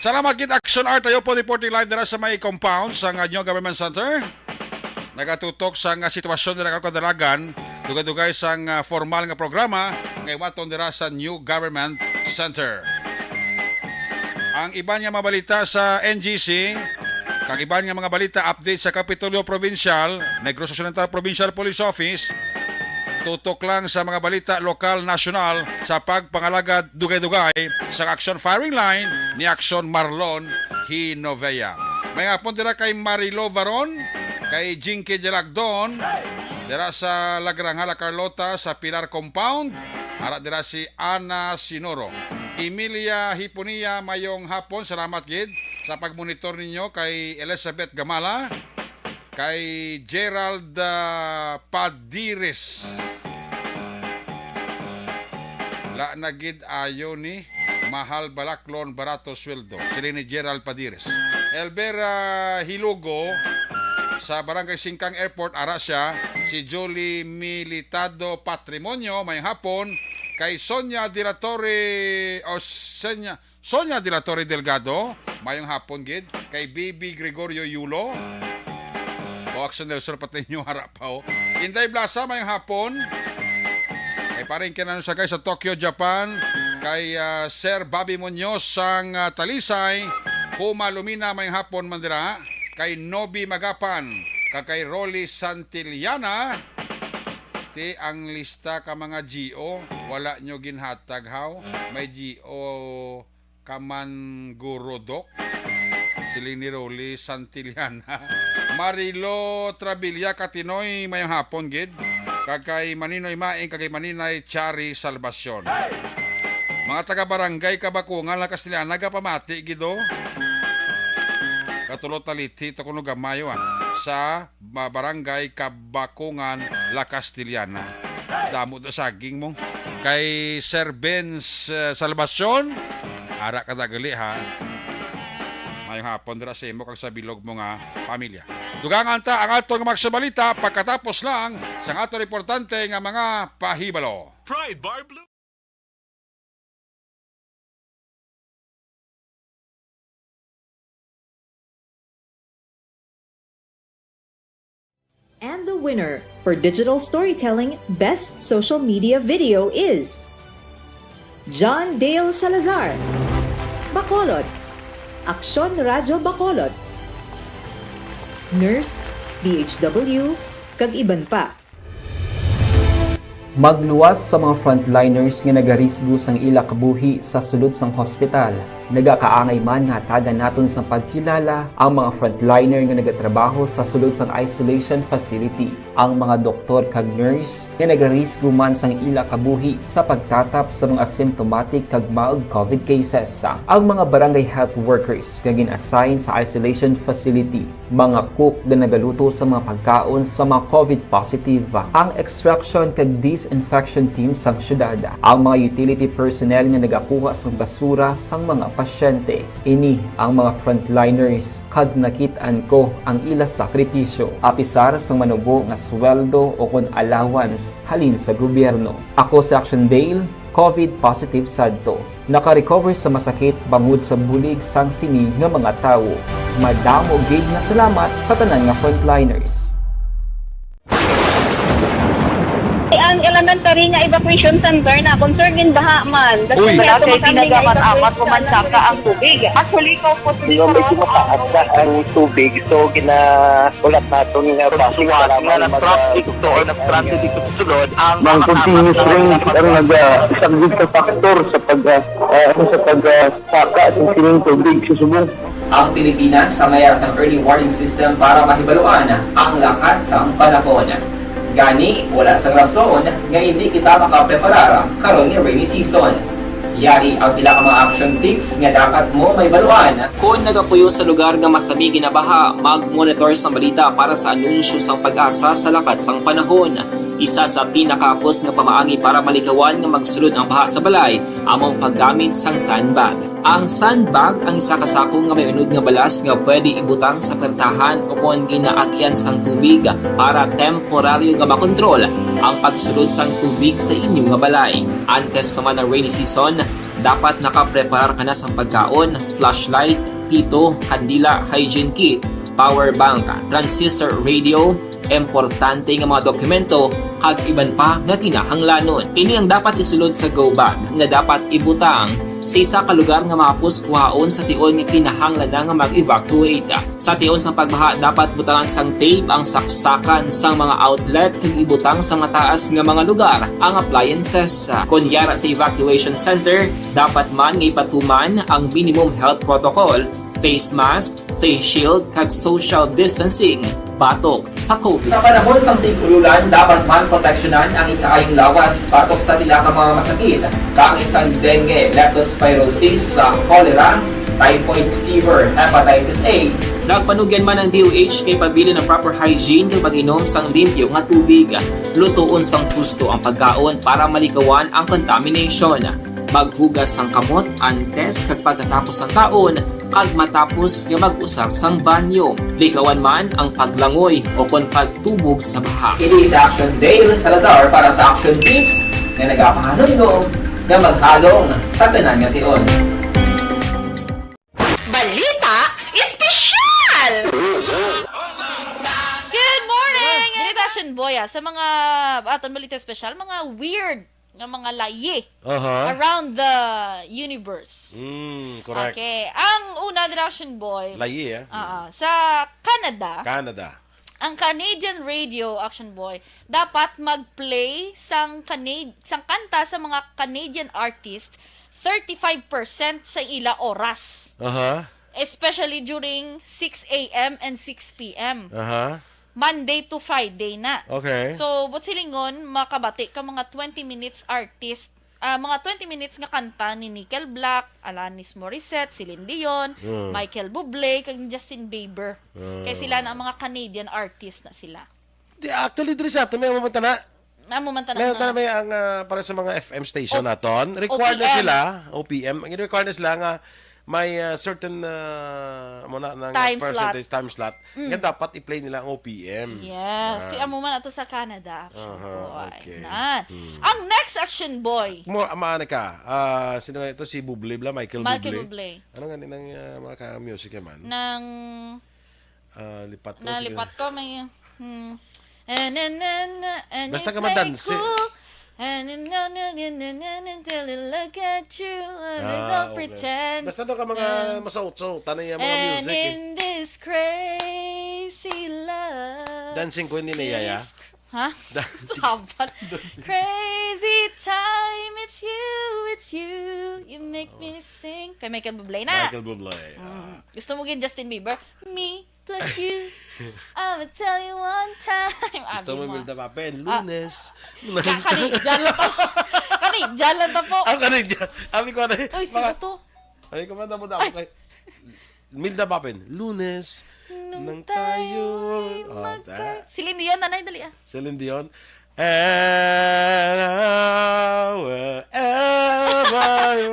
Salamat gid, Action Art. Tayo po reporting live dira sa may compound sa nga New Government Center. Nagatutok sa nga sitwasyon dira karong kadalagan, dugay-dugay sa nga formal nga programa nga iwaton dira sa New Government Center. Ang iban nga mga balita sa N G C, kag iban nga mga balita update sa Kapitolyo Provincial, Negros Occidental Provincial Police Office, tutok lang sa mga balita lokal, nasyonal sa pagpangalagad dugay-dugay sa Action Firing Line ni Action Marlon Hinovea. May hapon dira kay Marilo Varon, kay Jinky Jalagdon, dira sa La Granja, La Carlota, sa Pilar Compound, ara dira si Ana Sinoro. Emilia Hiponia, mayong hapon. Salamat gid sa pagmonitor ninyo kay Elizabeth Gamala, kay Gerald, ah, Padires. La na gid ayo ni mahal balaklon, barato sweldo. Sila ni Gerald Padires. Elvera Hilugo sa Barangay Singkang Airport, ara siya. Si Julie Militado Patrimonio, may hapon. Kay Sonia de la Torre, o Sonia, Sonia de la Torre Delgado, mayong hapon gid. Kay B B Gregorio Yulo, o Action del Sur, pati inyo harap pa, oh. Inday Blasa, mayong hapon. Kay paring kinano sa kay sa Tokyo, Japan. Kay, ah, Sir Bobby Muñoz sang, ah, Talisay, Huma Lumina, mayong hapon man dira. Kay Nobi Magapan, kag kay Rolly Santillana. Ti ang lista ka mga G O, wala nyo ginhatag, haw? May G O Kaman Guro Doc, si Leni Rolly Santillana, Marilo Trabilia Katinoy, mayong hapon gid. Kag kay Maninoy Maing, kag kay Maninay Chari Salvacion. Mga taga Barangay Kabakungan, La Castellana, gapamati gid, oh. Katulo talithi to kuno gamay, ah, sa ma-, Barangay Kabakungan, La Castellana. Damo da saging mo. Kay Sir Benz, eh, Salvacion, ara ka dagali, ha. Mayong hapon dira sa imo kag sa bilog mo nga pamilya. Dugangan ta ang aton nga magsubalita pagkatapos lang sa aton importante nga mga pahibalo. Pride Bar Blue. And the winner for digital storytelling best social media video is John Dale Salazar, Bacolod, Aksyon Radyo Bacolod, Nurse, D H W, kag iban pa. Magluwas sa mga frontliners nga nagarisgo sang ila kabuhi sa sulod sang hospital. Nagakaangay man nga hatagan naton sang pagkilala ang mga frontliner nga nagatrabaho sa sulod sang isolation facility, ang mga doktor kag nurse nga nagarisgo man sang ila kabuhi sa pagtatap sa mga symptomatic kag mild covid cases, ang mga barangay health workers nga gin-assign sa isolation facility, mga cook nga nagaluto sa mga pagkaon sa mga covid positive, ang extraction kag disinfection team sang syudad, ang mga utility personnel nga nagakuha sang basura sang mga pasyente. Ini ang mga frontliners, kag nakit-an ko ang ila sakripisyo, apisar sang manubo nga sweldo o kon allowance halin sa gobyerno. Ako si Action Dale, covid positive sadto. Naka-recover sa masakit bangod sa bulig sang sini nga mga tawo. Madamo gid nga salamat sa tanan nga frontliners. Ang elementary nga evacuation center na concern in baha man. Uy. Wala kay pinagamat-amat, pumansaka ang tubig. Actually, ikaw po, medyo mataas na ang tubig. So, gina-, ulat naton nga base sa lamang nag-traffic to or nag-transit ito sa sulod, ang mga continuous rain ang nag-, ah, isang sa factor sa pag, ah, ah, ano, sa pag, ah, saka sa sining tubig sa subong. Ang Pilipinas sa mayara sang early warning system para mahibaluan ang lakat sang panahon. Gani, wala sang rason nga hindi kita makapreparar karon nga rainy season. Yari ang pila ka mga action tips nga dapat mo mahibaluan. Kon nagapuyo sa lugar nga masami ginabaha, mag-monitor sa balita para sa anunsyo sang PAGASA sa lakat sang panahon. Isa sa pinakahapos nga pamaagi para malikawan nga magsulod ang baha sa balay amo ang paggamit sang sandbag. Ang sandbag ang isa ka sako nga may unod nga balas nga pwede ibutang sa pertahan o kon ginaagyan sang tubig para temporaryo nga makontrol ang pagsulod sang tubig sa inyo nga balay. Antes pa man ang rainy season, dapat nakapreparar ka na sang pagkaon, flashlight, pito, kandila, hygiene kit, power bank, transistor radio, importante nga mga dokumento, kag iban pa nga kinahanglanon. Ini ang dapat isulod sa go bag nga dapat ibutang sa isa ka lugar nga mahapos kuhaon sa tion nga kinahanglan na nga mag-evacuate. Sa tion sang pagbaha, dapat butangan sang tape ang saksakan sang mga outlet kag ibutang sa mataas nga mga lugar ang appliances. Kon yara sa evacuation center, dapat man nga ipatuman ang minimum health protocol, face mask, face shield, kag social distancing batok sa covid. Sa panahon sang tig-ululan, dapat man proteksyonan ang ikaayong lawas batok sa pila ka mga masakit, kaangay sang dengue, leptospirosis, sa cholera, typhoid fever, hepatitis A. Nagpanugyan man ang D O H nga ipabilin ang proper hygiene kag pag-inom sang limpyo nga tubig, lutoon sang husto ang pagkaon para malikawan ang contamination. Maghugas sang kamot antes kag pagkatapos sang kaon, kag matapos nga mag-usar sang banyo. Likawan man ang paglangoy o kon pagtubog sa baha. Ini si Action Dale Salazar para sa Action Tips nga nagapahanumdom nga maghalong sa tanan nga tion. Balita Espesyal! Good morning! Balita Action Boy, ah, sa mga aton balita espesyal, mga weird nga mga layi Aha. around the universe. Mm, correct. Okay. Ang una, Action Boy, Layi, ah. ah, sa Canada, Canada. ang Canadian radio, Action Boy, dapat mag-play sang Canad-, sang kanta sa mga Canadian artist thirty-five percent sa ila oras. Aha. Especially during six a m and six p m. Aha. Monday to Friday na. Okay. So, buot silingon, makabati ka mga twenty minutes artist, ah, mga twenty minutes nga kanta ni Nickel Black, Alanis Morissette, Celine Dion, Hmm. Michael Bublé, kag ni Justin Bieber. Ah. Kay sila na ang mga Canadian artist na sila. Di, actually, diri sa aton, may amo man tana. Amo man tana May nga. tana may ang, ah, para sa mga F M station O-, naton. Required na O P M. sila, O P M. Ang required na sila nga may, ah, certain, ah, mo na, ng Time slot. percentage time slot. Mm. Nga dapat i-play nila ang O P M. Yes. Ah. Ti amo man ato sa Canada, action Aha, boy. okay. Na. Hmm. Ang next action boy. Mo, maana ka. Ah, sino nga ito? Si Bublé bla? Michael Michael Bublé. Bublé. Ano nga ni nang, ah, mga ka-music man? Nang Ah, lipat ko, sige. Nalipat ko, may, hmm. And, and, and, and Basta you ka play madanse. cool. And, and, no, no, no, no, no, no, until I look at you, and I Ah, don't okay. pretend. Basta daw ka mga And, masautso, tanay ang mga and music, eh. in this crazy love Dancing queen ni Yaya? is cr-, ha? Dancing. Sabat. Dancing. Crazy time, it's you, it's you. You make me sing. Kay Michael Bublé na. Michael Bublé, ah. Mm. Gusto mo gid Justin Bieber? Me plus you. I'ma tell you one time. Gusto Abi mo mo. Milda Papel? Ah. Lunes. Ka-, kani, dyan lang to. Kani, dyan lang to po. Ah, kani, dyan. Abi ko na, Uy, sino mga to? Abi ko man, damo-damo Ay. kay Milda Papel. Lunes Nung nang tayo tayo ay Oh, magka- ta- Celine Dion, nanay, dali, ah. Celine Dion. And wherever you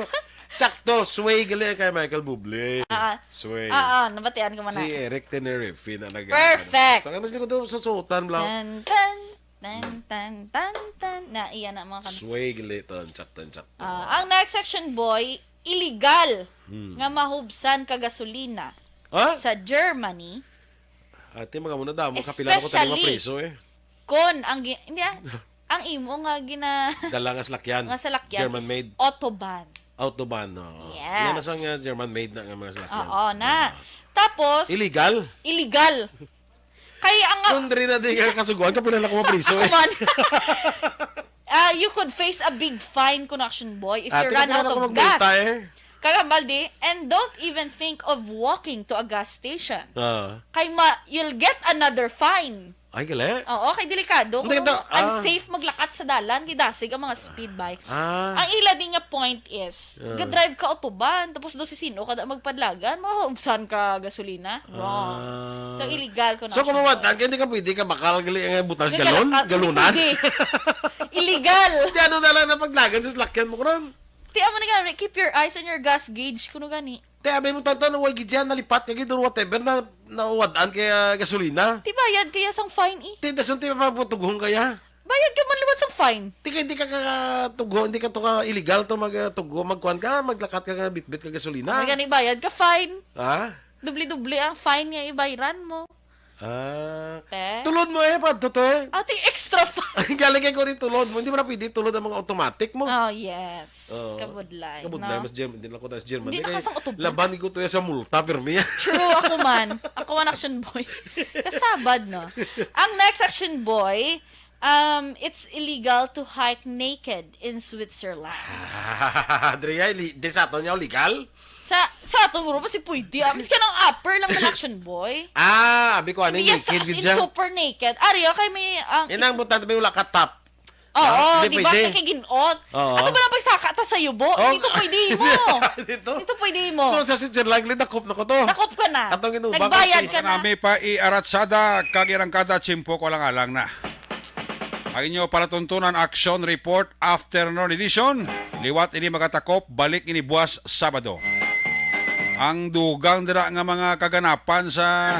Sakto, sway gali kay Michael Bublé. Ah, ah. Sway. Ah, ah, nabatian ko man na. Si Eric Tenerife na nag- Perfect. Basta ka na sila ko sa suotan, bla. Tan, tan, tan, tan, tan, tan. Na, iya na, mga kan- Sway gali to, sakto, sakto. Ah, ang next section, boy, illegal Hmm. nga mahubsan ka gasolina Ha? sa Germany. Ate, mga muna damo, kapila na ko tayo Especially mapriso, eh. kon ang gi-, hindi, ah, ang imo nga gina-, Dala nga salakyan. nga salakyan German is made. Autobahn. Autobahn, oo. Yes. Yan na sa nga German made na nga mga salakyan. Oo, na. Ah. Tapos, Illegal? illegal. Kay ang Kung diri na di ka kasuguan, kapila na ko mapriso, eh. Come on. Ah, you could face a big fine, Connection Boy, if Ah, you teka, run teka, out teka, of teka, gas. magmulta, eh. Kagambal di, and don't even think of walking to a gas station. Ah. Kay ma-, you'll get another fine. Ay, gali? Oo, kay delikado. Hindi, Kung ito, ah. unsafe maglakat sa dalan, gidasig ang mga speed bike. Ah. Ang ila din nga point is, Ah. ga-drive ka autobahn, tapos do si sino ka da magpadlagan, maubsan ka gasolina. Wrong. Ah. So, illegal ko na So, siya. kung mawatan ka, hindi ka pwede ka bakal gali nga butang sa Hindi ka galon? laka-, hindi Galunan? pwede. Illegal. Di ano na lang na paglagan sa salakyan mo, karon? Ti, amo na gani, keep your eyes on your gas gauge, kuno gani. Te, abay mo, tanta, na way gid yan, nalipat ka gid, or whatever, na, nawad-an kaya gasolina. Ti, bayad kaya sang fine, eh. Te, dason, te, mapapatughong kaya. Bayad ka man liwat sang fine. Te, kay di ka katugho, hindi ka to ka illegal to magtugho, magkuan ka, maglakat ka, ka bitbit ka gasolina. Ano gani, bayad ka fine. Ha? Doble-doble ang fine nga ibayran mo. Ah. Te? Tulod mo, eh, pa, to, to, eh. Ate, extra fine. Galing kay ko rin tulod mo. Hindi mo na pwede tulod ang mga automatic mo. Oh, yes. Oo. Kabudlay, Kabudlay, no? Mas German, hindi lang ko tayo sa German. Hindi Hindi na kay kasang utublan. laban ko to sa multa, pirmi. True, ako man. Ako man action boy. Kasabad, no? Ang next action boy, um, it's illegal to hike naked in Switzerland. Dre, ay, li-, di sa ato niya, legal? Sa, sa atong grupo, si pwede, ah. Miski ang upper lang na action boy. Ah, abi ko, ano, Hindi, naked sa, as gid in, siya? super naked. Ari, okay, may, ang Yan ang butang, may wala ka top. Oo, Ah, hindi di ba? pwede. Kay ginot. Oo. Ato ba lang pagsaka ta sa yubo? Oh. Dito pwede mo. Dito? Dito pwede mo. So, sa Switzerland, lidakop na ko to. Dakop ka na. Atong inuba ko, Nagbayad please. ka na. Nami pa i-aratsada, kag irangkada, tsimpo ko lang alang na. Ang inyo palatuntunan, Action Report, Afternoon Edition. Liwat ini magatakop, balik ini buwas Sabado. Ang dugang dira nga mga kaganapan sa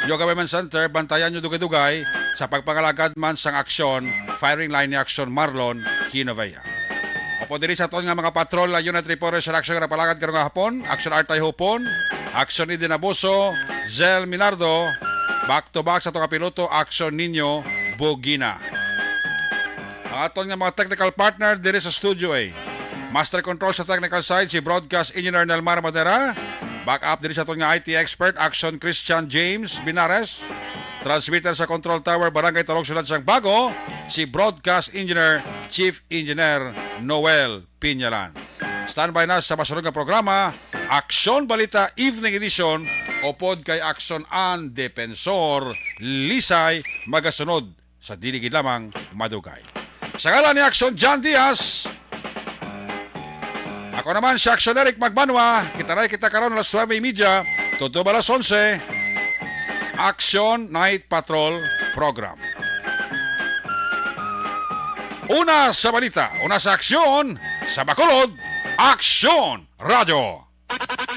Yoga Women's Center, bantayan nyo dugay-dugay sa pagpangalagad man sang aksyon, firing line ni Action Marlon Hinovea. Opo, diri sa aton nga mga patrol, uh, unit reporters sa aksyon nga napalagad karong hapon, Action Artay Hupon, Action Eden Abuso, Zel Minardo, back to back sa aton nga piloto, Action Nino Bugina. Ang aton nga mga technical partner diri sa Studio A. Master Control sa technical side, si Broadcast Engineer Nelmar Madera. Back up diri sa aton nga I T expert, Action Christian James Binares. Transmitter sa Control Tower, Barangay Talog, Siyudad sang Bago, si Broadcast Engineer, Chief Engineer Noel Piñalan. Standby na sa masunod nga programa, Aksyon Balita Evening Edition, upod kay Aksyon an Depensor, lisay magasunod sa dili gid lamang madugay. Sa ngalan ni Aksyon John Diaz, ako naman si Aksyon Eric Magbanwa. Kita na kita karon alas nuebe y media, tuto ba alas onse, Aksyon Night Patrol Program. Una sa balita, una sa aksyon, sa Bacolod, Aksyon Radyo.